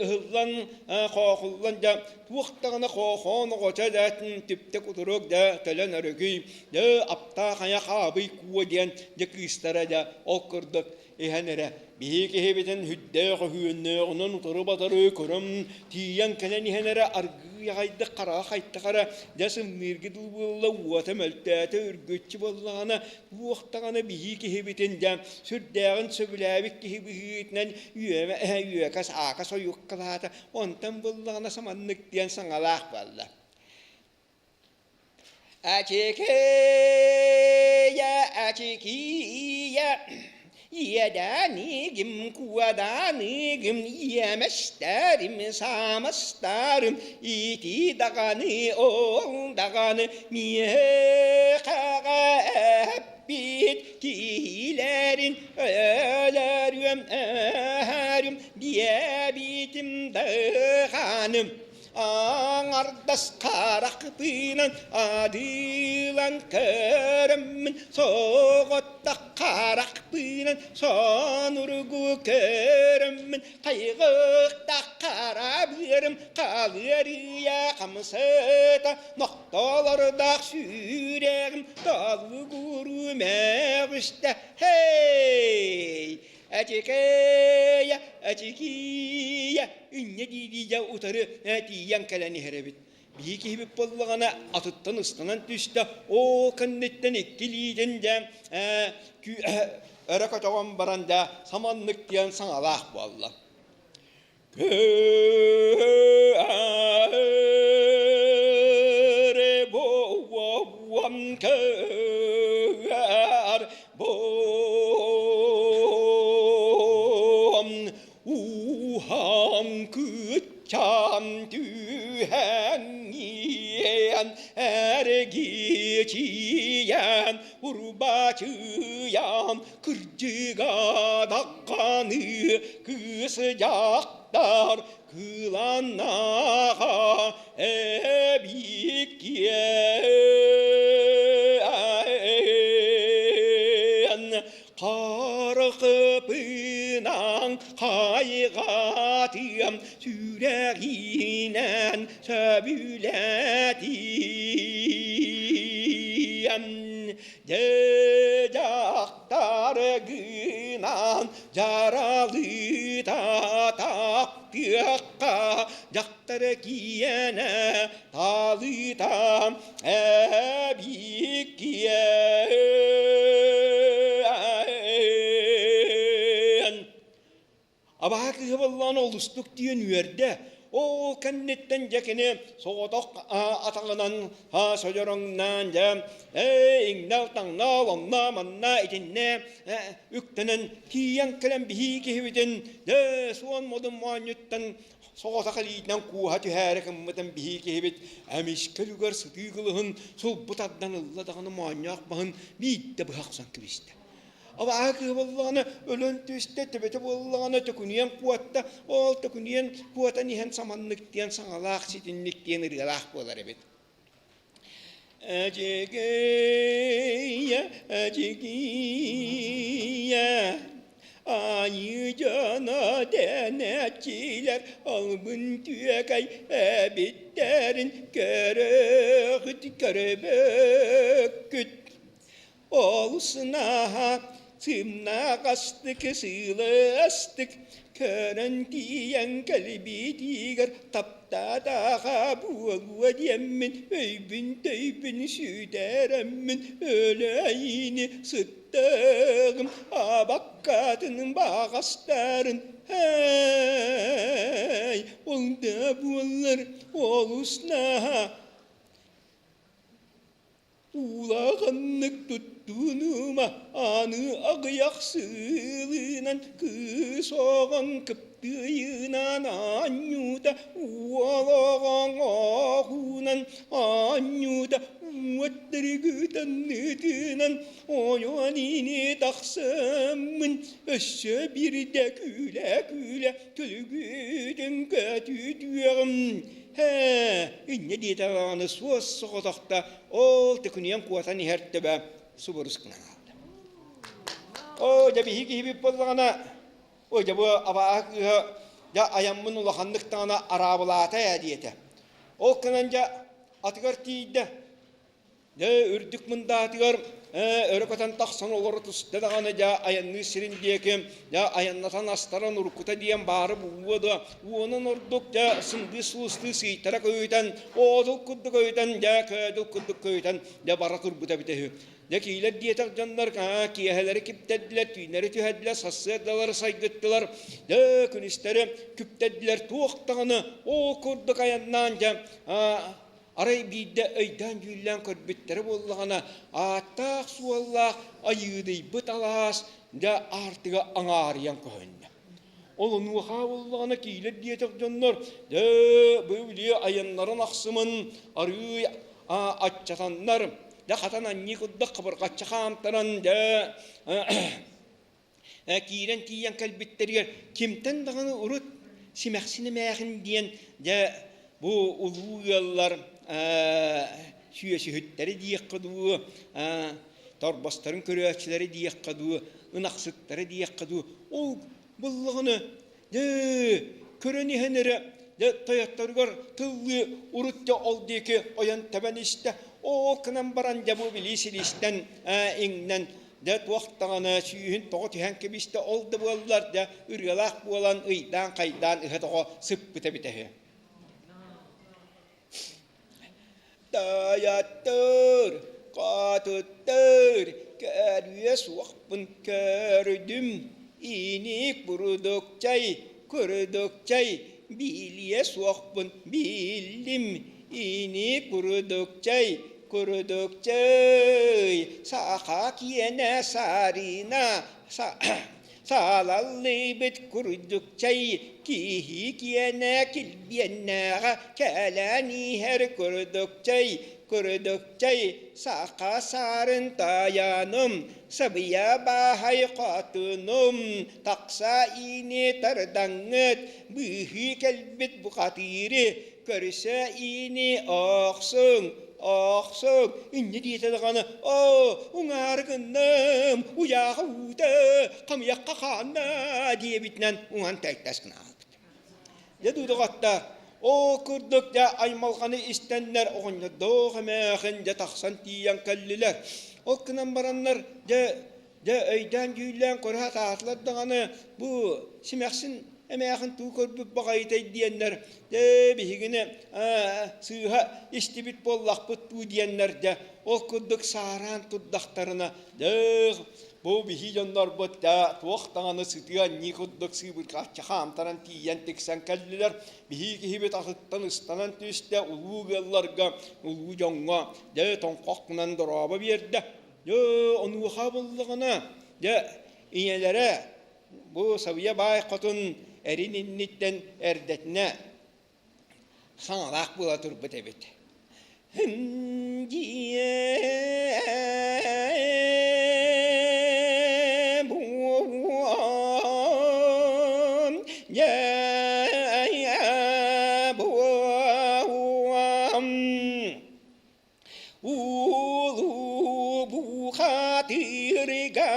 ыһыллан хоохуллан дьэ туох даҕаны хоохоон оҕочо да түптэ кутурук да төлөн өрөгүй дьэ аптаах айах аабый куо диэн дьэ кыыстара дьэ ол курдук иһэн эрэ биһи киһибитин сүрдээх өһүөннээҕинэн утары-батары көрөн тиийэн кэлэн иһэн эрэ аргыый аҕайдык хараҕа хайтах эрэ дьэ сымныырга дылы буолла уота мөлтөөтө үргүччү буоллаҕына туох даҕаны биһи киһибитин дьэ сүрдээҕин сөбүлээбит киһи быһыытынан үөмэ үөкэс аакас ойуоккалаата онтон буоллаҕына саманнык диэн саҥалаах буолла Ачыкыйа, ачыкия, иэдээниигим, куоданыгым, иэмэстэрим, самастарым, ити даҕаны, ол даҕаны миэхэҕэ эппит киһилэрин өлөрүөм, өһөрүм, диэбитим даҕаным. Аҥардас харахпынан адыылан көрөммүн соҕотох. Харахпынан сонургу көрөммүн хайҕыктах хара быарым халыарыйа хамсыта нохтолордоох сүрэҕим толугуру мөҕүстэ Хей! Эчикэйэ, эчикийэ, инньэ дии-дии утары тиийэн кэлэн иһэр эбит. Биһи киһибит буоллаҕына атыттан ыстанан түстэ, ол кэнниттэн икки илиитин дьэ өрө көтөҕөн баран дьэ саманнык диэн саҥалаах буолла. Уһам кытчам түһэн эргичийэн урбачыйан кырдьыга даҕаны кыыс дьахтар кыланнаҕа эбиккиэн Харахпынан хайҕатыам сүрэҕинэн сөбүлэтиэм Дьэ дьахтаргынан дьаралыта таптыахха дьахтар киэнэ талыта Эбиккиэн Абаһа кыыһа буоллаҕына олустук диэн үөрдэ. Ол кэнниттэн дьэ кини соҕотох атаҕынан содьороҥнаан дьэ ээ иҥнэл-таҥнал онно-манна итиннэ үктэнэн тиийэн кэлэн биһии киһибитин дьэ суон модун моонньуттан Соҕотох илиитинэн кууһа түһээри гыммытын биһии киһибит эмискэ үлүгэр сытыы кылыһын сулбу тардан ылла даҕаны моонньоох баһын биирдэ быһа охсон кэбистэ. Абааһы кыыһа буоллаҕына өлөн түстэ, төбөтө буоллаҕына төкүнүйэн куотта, ол төкүнүйэн куотан иһэн саманнык диэн саҥалаах ситинник диэн ырыалаах буолар эбит. Эдьигэйэ, эдьигийэ, айыы дьоно дэнээччилэр албын түөкэй эбиттэрин көрөҕүт көрбөккүт. Олус наһаа сымнаҕастык сылаастык көрөн тиийэн кэлбитигэр таптаатаҕа буолуо диэммин өйбүн-төйбүн сүтэрэммин өлөйүнү сыттыгым абаккатын баҕастарын эй ол да буоллар олус наһаа Улаханнык туттунума, аны аҕыйах сыылынан кыыс оҕоҥ кыптыйынан оонньуута, уол оҕоҥ оҕунан оонньуута, уоттаргытаннытынан ойон ини тахсаммын өссө биирдэ күлэ-күлэ күлүгүтүн көтүтүөҕүм. Һээ, инньэ диэтэҕинэ суос соҕотохто ол төкүнүйэн куотан иһэр төбө субурус гынан хаалла. Оо, дьэ биһиги киһибит буоллаҕына, ой дьэ бу абааһы кыыһа дьэ айаммын улаханнык даҕаны араабылаата ээ диэтэ. Ол гынан дьэ атыгар тиийдэ. Дьэ, үрдүк мындаатыгар өрө көтөн тахсан олоро түстэ даҕаны дьэ айанныыр сирин диэки дьэ айаннатан астаран уруккута диэн баары булуо да уонун ордук дьэ сындыы сулустуу сыйтара көйүтэн оодул курдук көйүтэн дьэ көөдүл курдук көйүтэн дьэ бара турбута эбитэ үһү. Дьэ киилэр диэтэх дьоннор киэһэлэри киптэрдилэр, түүннэри түһэрдилэр, сарсыардалары сайгыттылар, дьэ күнүстэри күптэрдилэр туох даҕаны ол курдук айаннаан дьэ Арай биирдэ өйдөөн-дьүүллээн көрбүттэрэ буоллаҕына, ааттаах-суоллаах айыыдыйбыт алаас дьэ аартыга аҥаарыйан көһүннэ. Ол онуоха буоллаҕына киилэр диэтэх дьоннор дьэ бу били айаннарын ахсымын арыый аччатаннар дьэ хатан анньыы курдук хабырҕаччы хаамтаран дьэ киирэн тиийэн кэлбиттэригэр кимтэн даҕаны урут симэхсин эмээхин диэн дьэ бу улуу ыаллар сүөсүһүттэри диэххэ дуу. торбосторун көрөөччүлэри диэххэ дуу, ынахсыттары диэххэ дуу, ол буллаҕына дьэ көрөн иһэн эрэ дьэ тойотторугар тыллыы урут дьэ ол диэки ойон тэбэн истэ ол гынан баран дьэ бу билии силистэн иҥнэн дьэ туох даҕаны сүүһүн тоҕо түһэн кэбистэ ол да буоллар дьэ ырыалаах буолан ыйдаан-хайдаан ыһа-тоҕо сыппыта эбитэ үһү. Тайаттыр, катыттыр, көрүө суохпун көрдүм, иник бурдукчай, курдукчай, билиэ суохпун биллим, иник бурдукчай, курдукчай, саха киэнэ сарина, Саалаллыыбыт курдук чэй киһи киэнэ килбиэннээҕэ кэлэн иһэр курдук чэй курдук чэй саха саарын тайаным сабыйа бааһай хотунум тахса иини тардаҥҥыт быыһыы кэлбит бухатыыры көрсө иини охсуҥ охсуҥ инньэ диэтэ даҕаны оо уҥаары гынным уйааҕа уута хамыйахха хаанна диэбитинэн уҥан тэйтэс гына хаалбыт дьэ дуудоҕотта оо курдук дьэ аймалҕаны истэннэр оҕонньордоох эмээхин дьэ тахсан тиийэн кэллилэр ол гынан бараннар дьэ Дьэ, өйдөөн-дьүүллээн көрө сатаатылар даҕаны, бу симэхсин эмээхин туу көрбүт баҕайытай диэннэр, дьэ, биһигини сыыһа истибит буоллахпыт дуу диэннэр, дьэ, ол курдук саараан турдахтарына, дьэ, бу биһи дьоннорбут дьэ, туох даҕаны сытыы анньыы курдук сыыбырҕаччы хаамтаран тиийэн тиксэн кэллилэр. Биһи киһибит атыттан ыстанан түстэ, улуу ыалларга, улуу дьоҥҥо, дьэ, тоҥхох гынан дорообо биэрдэ. Дьэ, онуоха буллаҕына, дьэ, ийэлэрэ бу Сабыйа баай хотун эрин инниттэн эрдэтинэ саҥалаах буола турбут эбит. Улуу бухатырга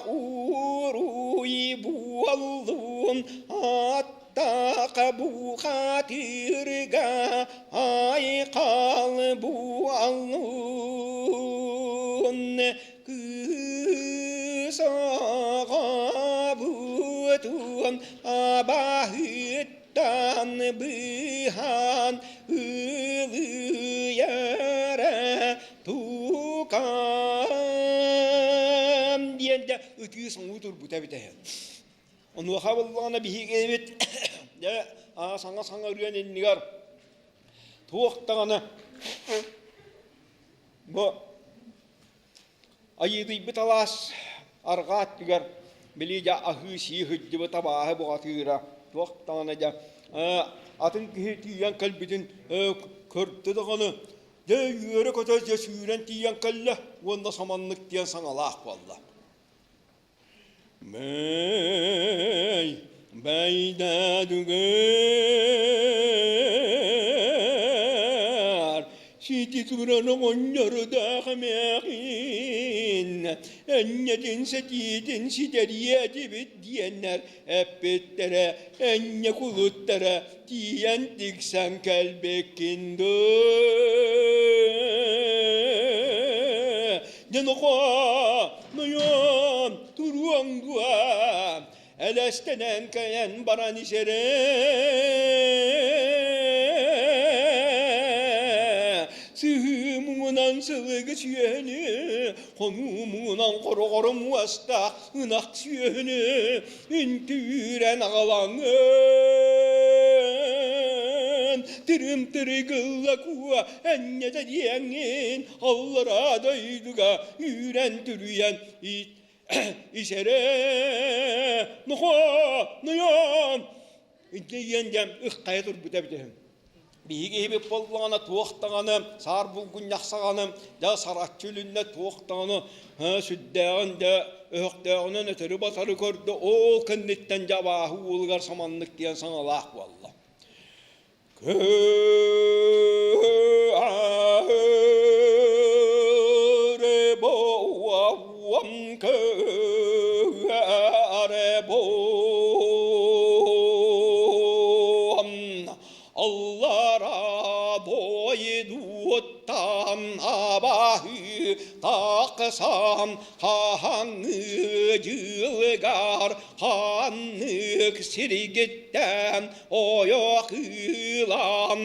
уруй буоллун, аттаха бухатырга айхал буоллун. Кыыс аҕабытын абаһыт Тан быһан ылыйара тукам диэн дэ ытыы соҥуу турбута эбитэ Онуоха буоллаҕына биһиги эбит дьэ саҥа-саҥа ырыан иннигэр туох даҕаны бу Айыытыйбыт алаас арҕаа өттүгэр били дьэ аһыы-сии сылдьыбыт абааһы бухатыыра туох даҕаны дьэ атын киһи тиийэн кэлбитин көрдө даҕаны дьэ үөрэ-көтө дьэ сүүрэн тиийэн кэллэ уонна саманнык диэн саҥалаах буолла. Бэй, бэйдээдүгэр сити туран оҕонньордоох эмээхин энньэтин сэтиитин ситэриэ этибит диэннэр эппиттэрэ энньэ кулуттара тиийэн тиксэн кэлбиккин дуу Дьонохоо, нойон, туруоҥ дуо, элэстэнэн кэлэн баран исэрэ. Сыһыы муҥунан сылыгы сүөһүнү, хонуу муҥунан хороҕоро муостаах ынах сүөһүнү үнтүүрэн аҕалаҥын. Тырым-тырыгылла куо энньэтэ диэҥҥин аллараа дойдуга үүрэн-түрүйэн исэрэ нохоо нойоон интиийэн диэн ыххайа турбута эбит үһү биһиги иһибит буоллаҕына туох даҕаны саар булгунньах саҕаны дьэ сараччы үлүннэ туох даҕаны сүрдээҕин дьэ өһөхтөөҕүнэн өтөрү-батары көрдө ол кэнниттэн дьэ абааһы уолугар саманнык диэн саҥалаах буолла Көһөрө буолан. Көребон Аллара дойдуттан абаһы тахсан хаһаҥҥы дьылыгар ханнык сиргиттэн ойох ылан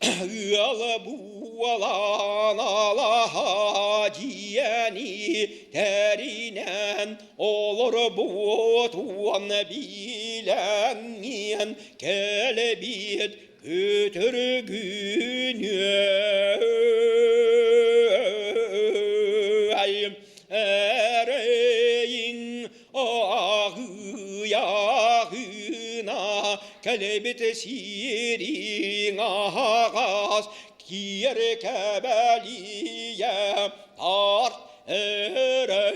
Ыала буолан алаһа дьиэни тэринэн олорбутуон билэҥҥин кэлбит күтүргүнүөй эрэйиҥ Аҕыйаҕына кэлбит сириҥ аһаҕас киэр кэбэлийэ тарт эрэ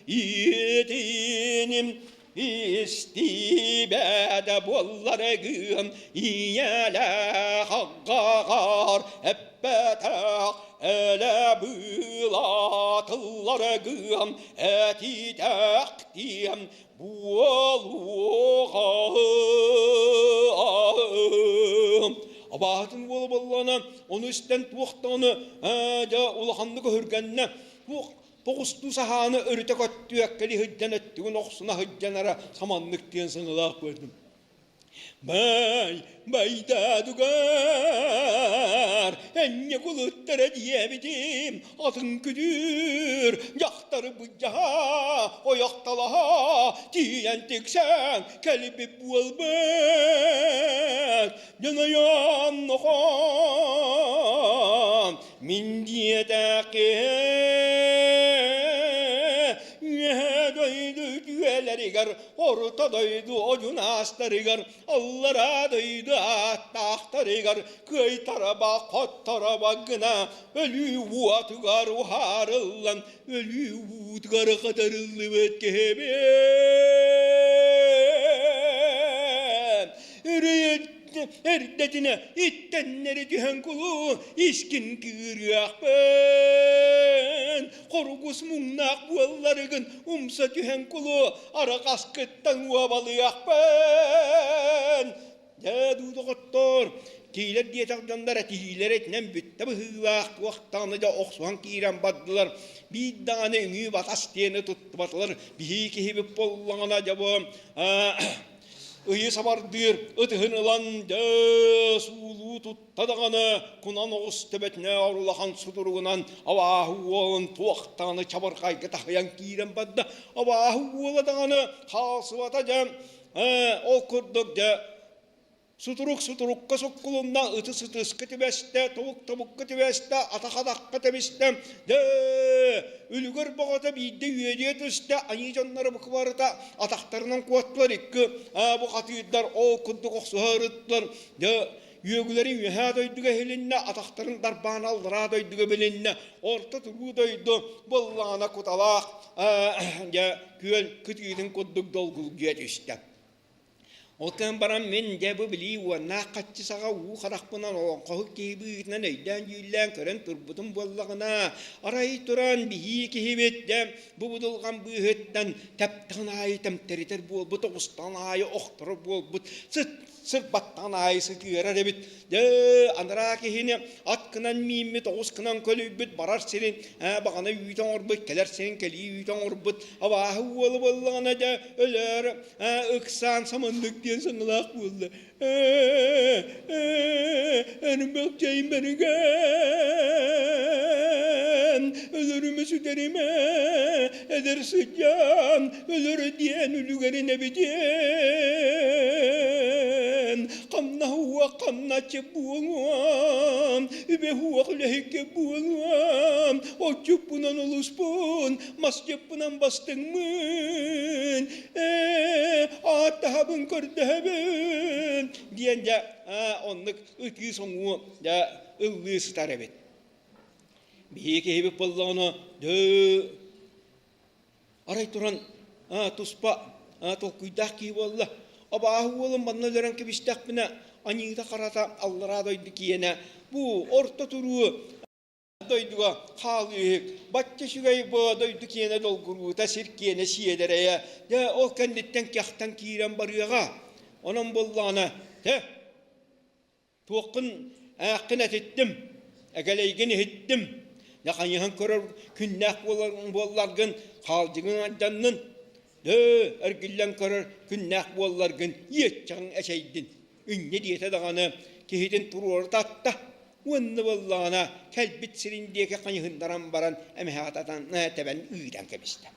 итиним истибэт буолларгын ийэлээх аҕаҕар эппэтэх элэ быылатылларгын этитэхтиэм буолуоҕа Абаһытын уола буоллаҕына, ону истэн туох даҕаны дьэ улаханнык өһүргэннэ. Туох Тоҕустуу саһааны өрүтэ көттүөккэли сылдьан өттүгүн охсуна сылдьанара саманнык диэн сыҥалаах көрдүм. Бай, байдаадугар, энньэ кулуттара диэбитим, атын күдүүр, дьахтары былдьаһа, ойохтолоһо, тиийэн тиксэн кэлбит буолбут. Дьонойон нохон, Мин диэтэххэ үөһэ дойду үтүөлэригэр, орто дойду одьунаастарыгар, аллараа дойду ааттаахтарыгар кыайтараба, хотторобо гына өлүү уотугар уһаарыллан, өлүү уутугар хатарыллыбыт киһибин. Үрүйүт Эрдэтинэ иттэннэри түһэн кулу, искин кыырыахпын. Хоругус муҥнаах буолларыгын умса түһэн кулу, арҕаскыттан уобалыахпын. Дьэ, дуу доҕоттоор, киилэр диэтэх дьоннор этиһиилэрэ итинэн бүттэ быһыылаах, туохтаҕына дьэ охсуһан киирэн бардылар. Биир даҕаны үҥүү батас диэни туттубатылар. Биһии киһибит буоллаҕына дьэ бу Ыйы сабардыыр ытыһын ылан дьэ суулуу тутта даҕаны кунан оҕус төбөтүнээҕэр улахан сутуругунан абааһы уолун туох даҕаны чабырҕайга таһыйан киирэн барда. Абааһы уола даҕаны хаалсыбата дьэ ол курдук дьэ Сутурук сутурукка суккулунна, ытыс ытыска түбэстэ, тобук тобукка түбэстэ, атах атахха тэбистэ. Дэ, үлүгэр бөҕөтө биирдэ үөдүйэ түстэ, айыы дьонноро бука барыта атахтарынан куоттулар икки бу хатыырдар ол курдук охсуһа ырыттылар. Дэ, үөгүлэри үөһээ дойдуга иһилиннэ, атахтарын дарбаан аллараа дойдуга билиннэ. Орто туруу дойду буоллаҕына куталаах дьэ күөл кытыытын курдук долгулгуйа түстэ. Ол кэлэн баран мин дьэ бу билии уоннаах хаччы саҕа уу харахпынан олоҥхоһут киһи быһыытынан өйдөөн-дьүүллээн көрөн турбутум буоллаҕына, арай туран биһии киһибит дьэ бу будулҕан быыһыттан тэптэҕин аайы тэмтэритэр буолбут, оҕустаҕын аайы охторор буолбут, сыт сырбаттаҕын аайы сытыарар эбит. Дьэ анараа киһини ат гынан мииммит, оҕус гынан көлүйбүт, барар сирин баҕана үүтэ оҥорбут, кэлэр сирин кэлии үүтэ оҥорбут, абааһы уола буоллаҕына дьэ өлөөр ыксаан саманнык диэн саҥалаах буолла. Эрбэх чэймэригэн өлөрүмэ сүтэримэ эдэр сыдьаан өлөрө диэн үлүгэрин эбитин хамнаһ уох хамначчы буолуом үбэ уох үлэһиккэ буолуом отчуппунан олуспун масчыппынан бастыҥмын ээ ааттаһабын көрдөһөбүн диэн дьэ оннук ытыы соҥуу дьэ ыллыы сытар эбит биһиги киһибит буоллаҕына дьэ арай туран туспа толкуйдаах киһи буолла абааһы уолун манна өлөрөн кэбистэхпинэ аньыыта харата аллараа дойду киэнэ бу орто туруу. дойдуга хаалыыһык. Бачча үчүгэй бу дойду киэнэ долгуруута, сир киэнэ сиэдэрэйэ. Дьэ, ол кэнниттэн кэхтэн киирэн барыаҕа. Онон буоллаҕына, дьэ, Туоххун ааххын этиттим, эгэлэйгин иһиттим. Дьэ хайыһан көрөр күннээх буолларгын хаалдьыгын айданнын. Дөө, эргиллэн көрөр күннээх буолларгын иэччэҕиҥ эчэйдин. Инньэ диэтэ даҕаны киһитин туруору татта. Уонна буоллаҕына кэлбит сирин диэки хайыһыннаран баран эмэһэҕэ татан тэбэн ыытан кэбистэ.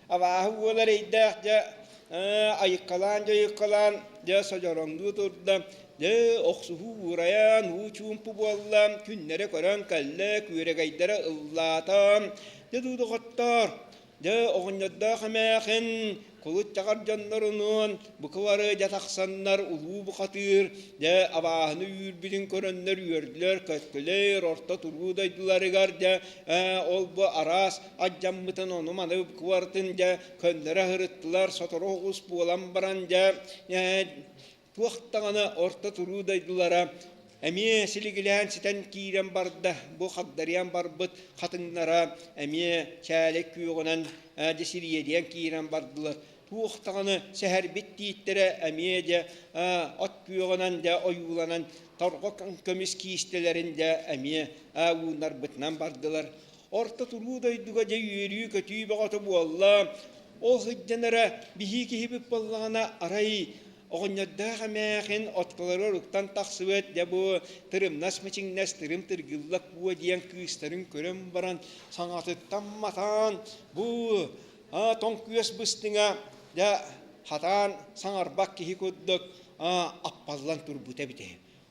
Абааһы уола эрэйдээх дьэ айыккалаан дьайыккалаан дьэ содьороҥнуу турда, дьэ охсуһуу уурайан уу чуумпу буолла, күннэрэ көрөн кэллэ, күөрэгэйдэрэ ыллаата. Дьэ дуу доҕоттоор, дьэ оҕонньордоох эмээхин кулут чаҕар дьоннорунуун бука бары дьэ тахсаннар улуу бухатыыр дьэ абааһыны үүрбүтүн көрөннөр үөрдүлэр, көттүлэр, орто туруу дойдуларыгар дьэ ол бу араас Алдьаммытын ону-маны кубартын дьэ көннөрө сырыттылар, сотору оҕус буолан баран дьэ туох даҕаны орто туруу дойдулара эмиэ силигилээн ситэн киирэн барда. Бу хагдарыйан барбыт хатыҥнара эмиэ чээлэй күөҕүнэн дьэ сириэдийэн киирэн бардылар. Туох даҕаны сэһэрбит тииттэрэ эмиэ дьэ от күөҕүнэн дьэ ойууланан торҕо көмүс киистэлэрин дьэ эмиэ уунарбытынан бардылар. Орто туруу дойдуга дьэ үөрүү-көтүү бөҕөтө буолла. Ол сылдьан эрэ биһии киһибит буоллаҕына арай оҕонньордоох эмээхин откаларыгар уктан тахсыбыт дьэ бу тырымнас мичиҥнэс тырым тыргылла куо диэн кыыстарын көрөн баран саҥатыттан матаан бу тоҥ күөс быстыҥа дьэ хатаан саҥарбат киһи курдук аппаллан турбута эбитэ.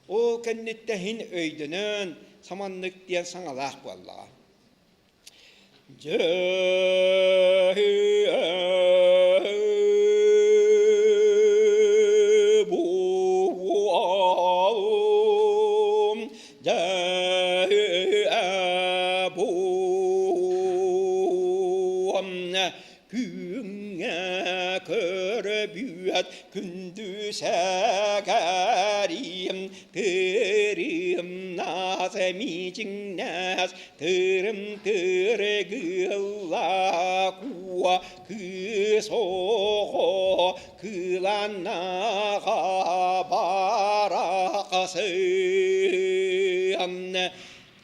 Ол кэнниттэн иһин өйдөнөн, саманнык диэн саҥалаах буоллаҕа. Дьэ Күҥҥэ көрбүөт күндү сэкэрим тырымнас мичиҥнэс тырым тыргылла куо кыыс оҕо кыланнаҕа барахсыам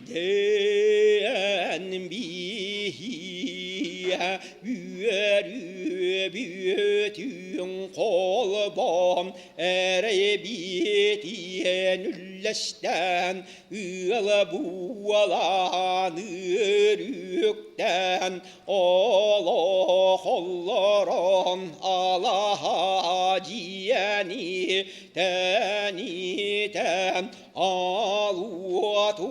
Диэн биһиэ үөрүөбүөтүн холбоон эрэйбиэтиэн үллэстэн ыала буолан өрүктэн олох олорон алаһа дьиэни тэнитэн Алуоту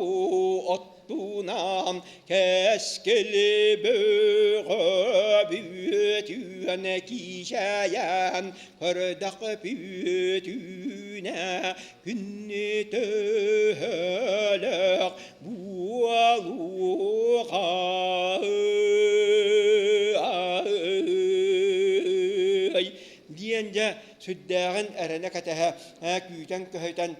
оттунан кэскили бөҕө бүөтүөн киичэйэн көрдөх бүөтүнэ күннү төһөлөх буолуоҕа диэн дьэ сүрдээҕин эрэнэ кэтэһэ күүтэн көһүтэн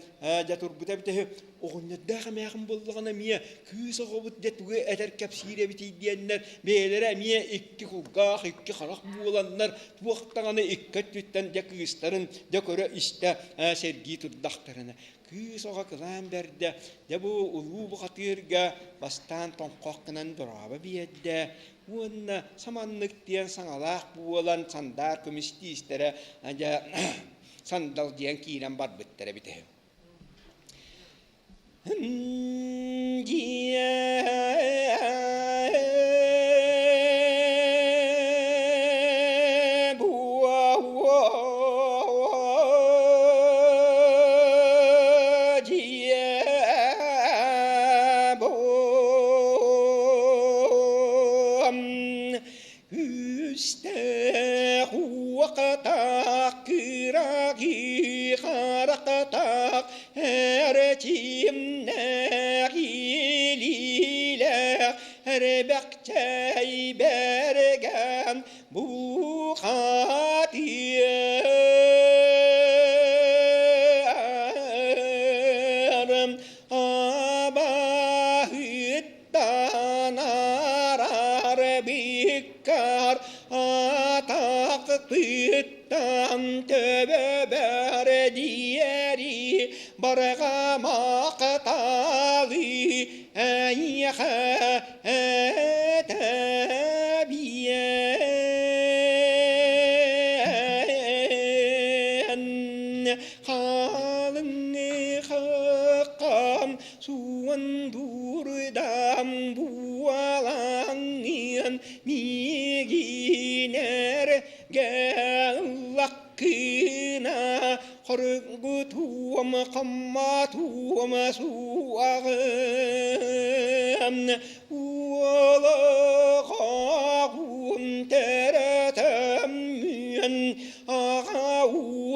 Дьэ турбута эбитэ үһү, оҕонньордоох эмээхин буоллаҕына эмиэ кыыс оҕобут дьэ тугу этэр кэпсиир эбитий диэннэр бэйэлэрэ эмиэ икки кулгаах, икки харах буоланнар туох даҕаны икки өттүттэн дьэ кыыстарын дьэ көрө-истэ сэргии турдахтарына кыыс оҕо кылаан бэрдэ дьэ бу улуу бухатыырга бастаан тоҥхох гынан дорообо биэрдэ уонна саманнык диэн саҥалаах буолан сандаар көмүс тиистэрэ дьэ сандал диэн киирэн барбыттар эбит үһү. Үстээх уокатаах кыраҕыы харахтаах эрчимнээх илиилээх эрбэхчэй бэргэн бухатыыр абаһыттан. Биккар атахтыттан төбөбөр диэри барҕа махталы эйиэхэ этэбиэн халыҥ хаххам суон дурдам буолаҥҥын миигинэр гэллаккына хоргутуом хамматуом суаҕым уолаҕаҕун төрөтөммүн аҕа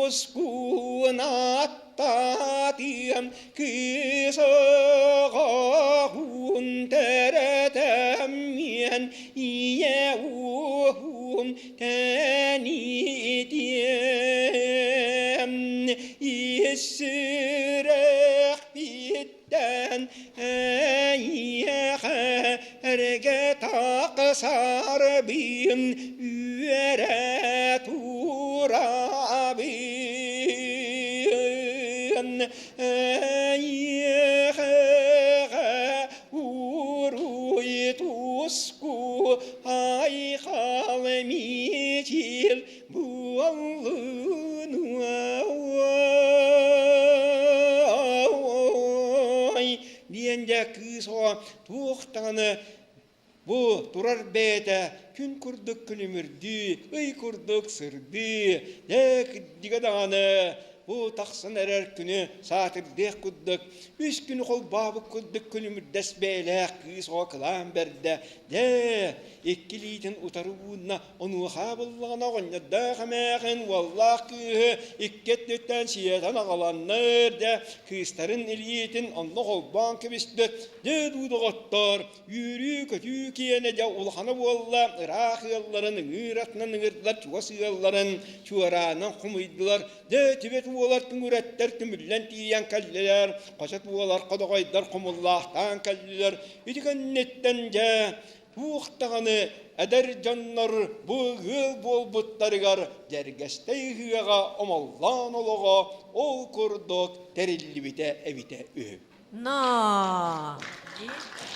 ускун аттатыам кыыс оҕоҕун төрөтөммүн ийэ ууһум тэнитиэм ис сүрэхпиттэн эйиэхэ эргэ тахсарбын үөрэ турабын эйиэхэ уруй туску айхал мичил буоллун диэн дьэ кыыс оҕо туох даҕаны бу турар бэйэтэ күн курдук күлүмүрдүү, ый курдук сырдыы, дьэ кырдьыга даҕаны бу тахсан эрэр күнү саатырдыах курдук, үс күнү холбообут курдук күлүмүрдэс бэйэлээх кыыс оҕо кылаан бэрдэ, дьэ икки илиитин утары уунна, онуоха буллаҕына оҕонньордоох эмээхин уоллаах кыыһы икки өттүттэн сиэтэн аҕаланнар, дьэ кыыстарын илиитин онно холбоон кэбиспит, дьэ дуу доҕоттоор, Үөрүү-көтүү киэнэ дьэ улахана буолла, ыраах ыалларын ыҥыыр атынан ыҥырдылар, чугас ыалларын чуораанан хомуйдулар. Дьэ, Тибет уолар түҥүрэттэр түмүллэн тиийэн кэллилэр, хочот уолар ходоҕойдор хомуллаахтаан кэллилэр. Ити кэнниттэн дьэ, туох даҕаны эдэр дьоннор бу ыал буолбуттарыгар Дьэргэстэй ыһыаҕа омоллоон олоҕо ол курдук тэриллибитэ эбитэ үһү. Но!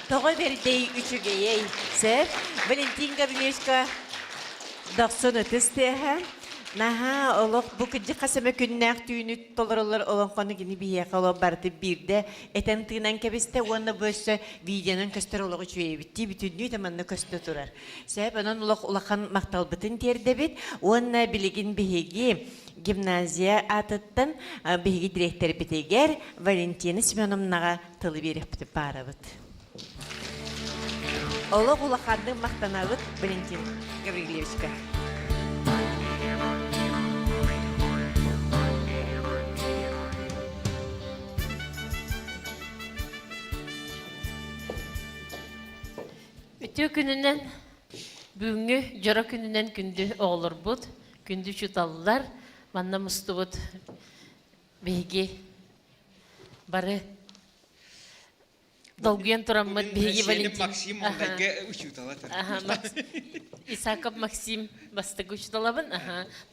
Тоҕо бэрдэй үчүгэйэй, сэр. Валентин Гаврильевичка дохсун ытыс тыаһа. Наһаа олох бу кырдьык хас эмэ күннээх түүнү толороллор олоҥхону кини биһиэхэ олох барыты биирдэ этэн тыынан кэбистэ уонна бу өссө видеонан көстөр олох үчүгэйбиттии бүтүннүү да манна көстө турар. Сөп, онон олох улахан махталбытын тиэрдэбит уонна билигин биһиги Гимназия аатыттан биһиги дириэктэрбитигэр Валентина Семеновнаҕа тылы биэриэхпитин баарабыт. Олох улаханнык махтанабыт Валентин Гаврильевичка. Үтүө күнүнэн бүгүҥҥү дьоро күнүнэн күндү оҕолорбут, күндү учууталлар, манна мустубут биһиги бары долгуйан тураммыт биһиги Валентин Максим маҥнайгы учуутала Исаков Максим бастакы учууталабын.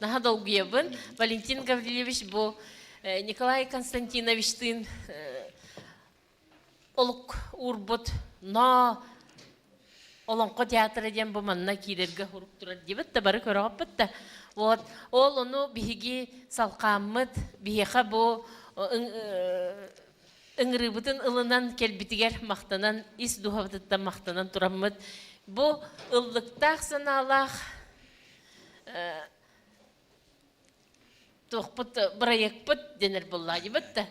Наһаа долгуйабын. Валентин Гаврильевич бу Николай Константиновичтыын олук уурбут но Олоҥхо театра диэн бу манна киирэргэ урук турар диэбит да бары көрөҕөппүт да вот ол ону биһиги салхааммыт биһиэхэ бу ыҥырыыбытын ылынан кэлбитигэр махтанан ис дууһабытыттан махтанан тураммыт бу ыллыктаах санаалаах туохпут бырайыакпыт дэнэр буоллаадьыбыт да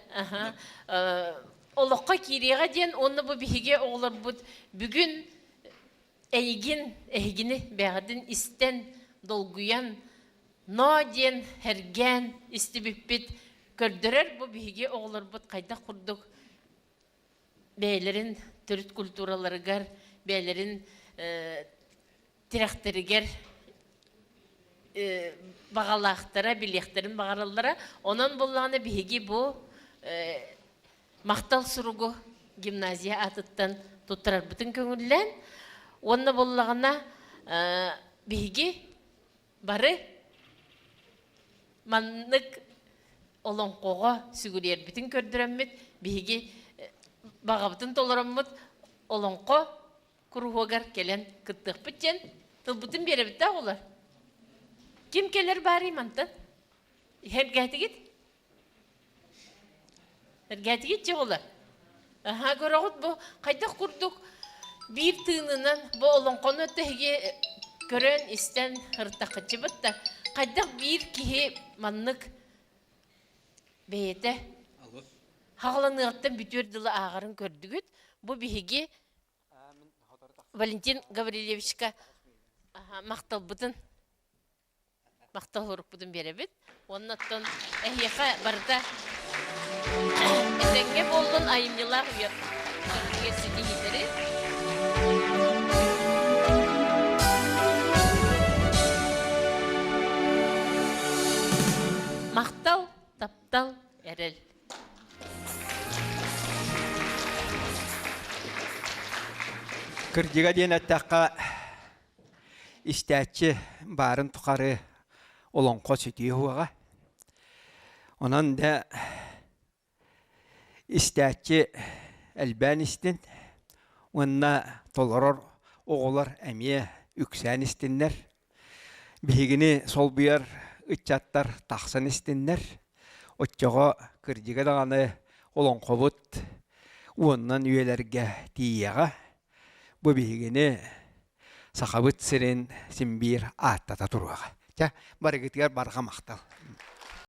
олоххо киириэҕэ диэн уонна бу биһиги оҕолорбут бүгүн эйигин эһигини бэҕэтин истэн долгуйан ноо диэн һэргээн истибиппит көрдөрөр бу биһиги оҕолорбут хайдах курдук бэйэлэрин төрүт культураларыгар бэйэлэрин тирэхтэригэр баҕалаахтара, билиэхтэрин баҕараллара. Онон буоллаҕына биһиги бу махтал суругу гимназия аатыттан туттарарбытын көҥүллээн уонна буоллаҕына. Биһиги бары маннык олоҥхоҕо сүгүрүйэрбитин көрдөрөммүт, биһиги баҕабытын толороммут олоҥхо куруһуогар кэлэн кыттыахпыт диэн тылбытын биэрэбит да оҕолор. Ким кэлэр баарый мантан? Иһэргээтигит? Эргээтигит дьэ Аһаа көрөҕүт бу хайдах курдук биир тыынынан бу олоҥхону тэһиги көрөн истэн ыртахыччыбыт да хайдах биир киһи маннык бэйэтэ хаҕаланыаҕыттан бүтүөр дылы ааҕарын көрдүгүт. Бу биһиги Валентин Гаврильевичка махталбытын махтал урукпутун биэрэбит. Уонна оттон эһиэхэ барыта этэҥҥэ буоллун айымньылаах үйэ ситиһиилэри. Махтал, таптал, эрэл. Кырдьыга диэн эттэххэ, истээччи баарын тухары олоҥхо сүтүө уоҕа. Онон да истээччи элбээн истин уонна толорор оҕолор эмиэ үксээн истиннэр. Биһигини солбуйар ыччаттар тахсан истиннэр. Оччоҕо кырдьыга даҕаны олоҥхобут уонунан үйэлэргэ тиийиэҕэ. Бу биһигини Сахабыт сирин син биир ааттата туруоҕа. Чэ, барыгытыгар барҕа махтал.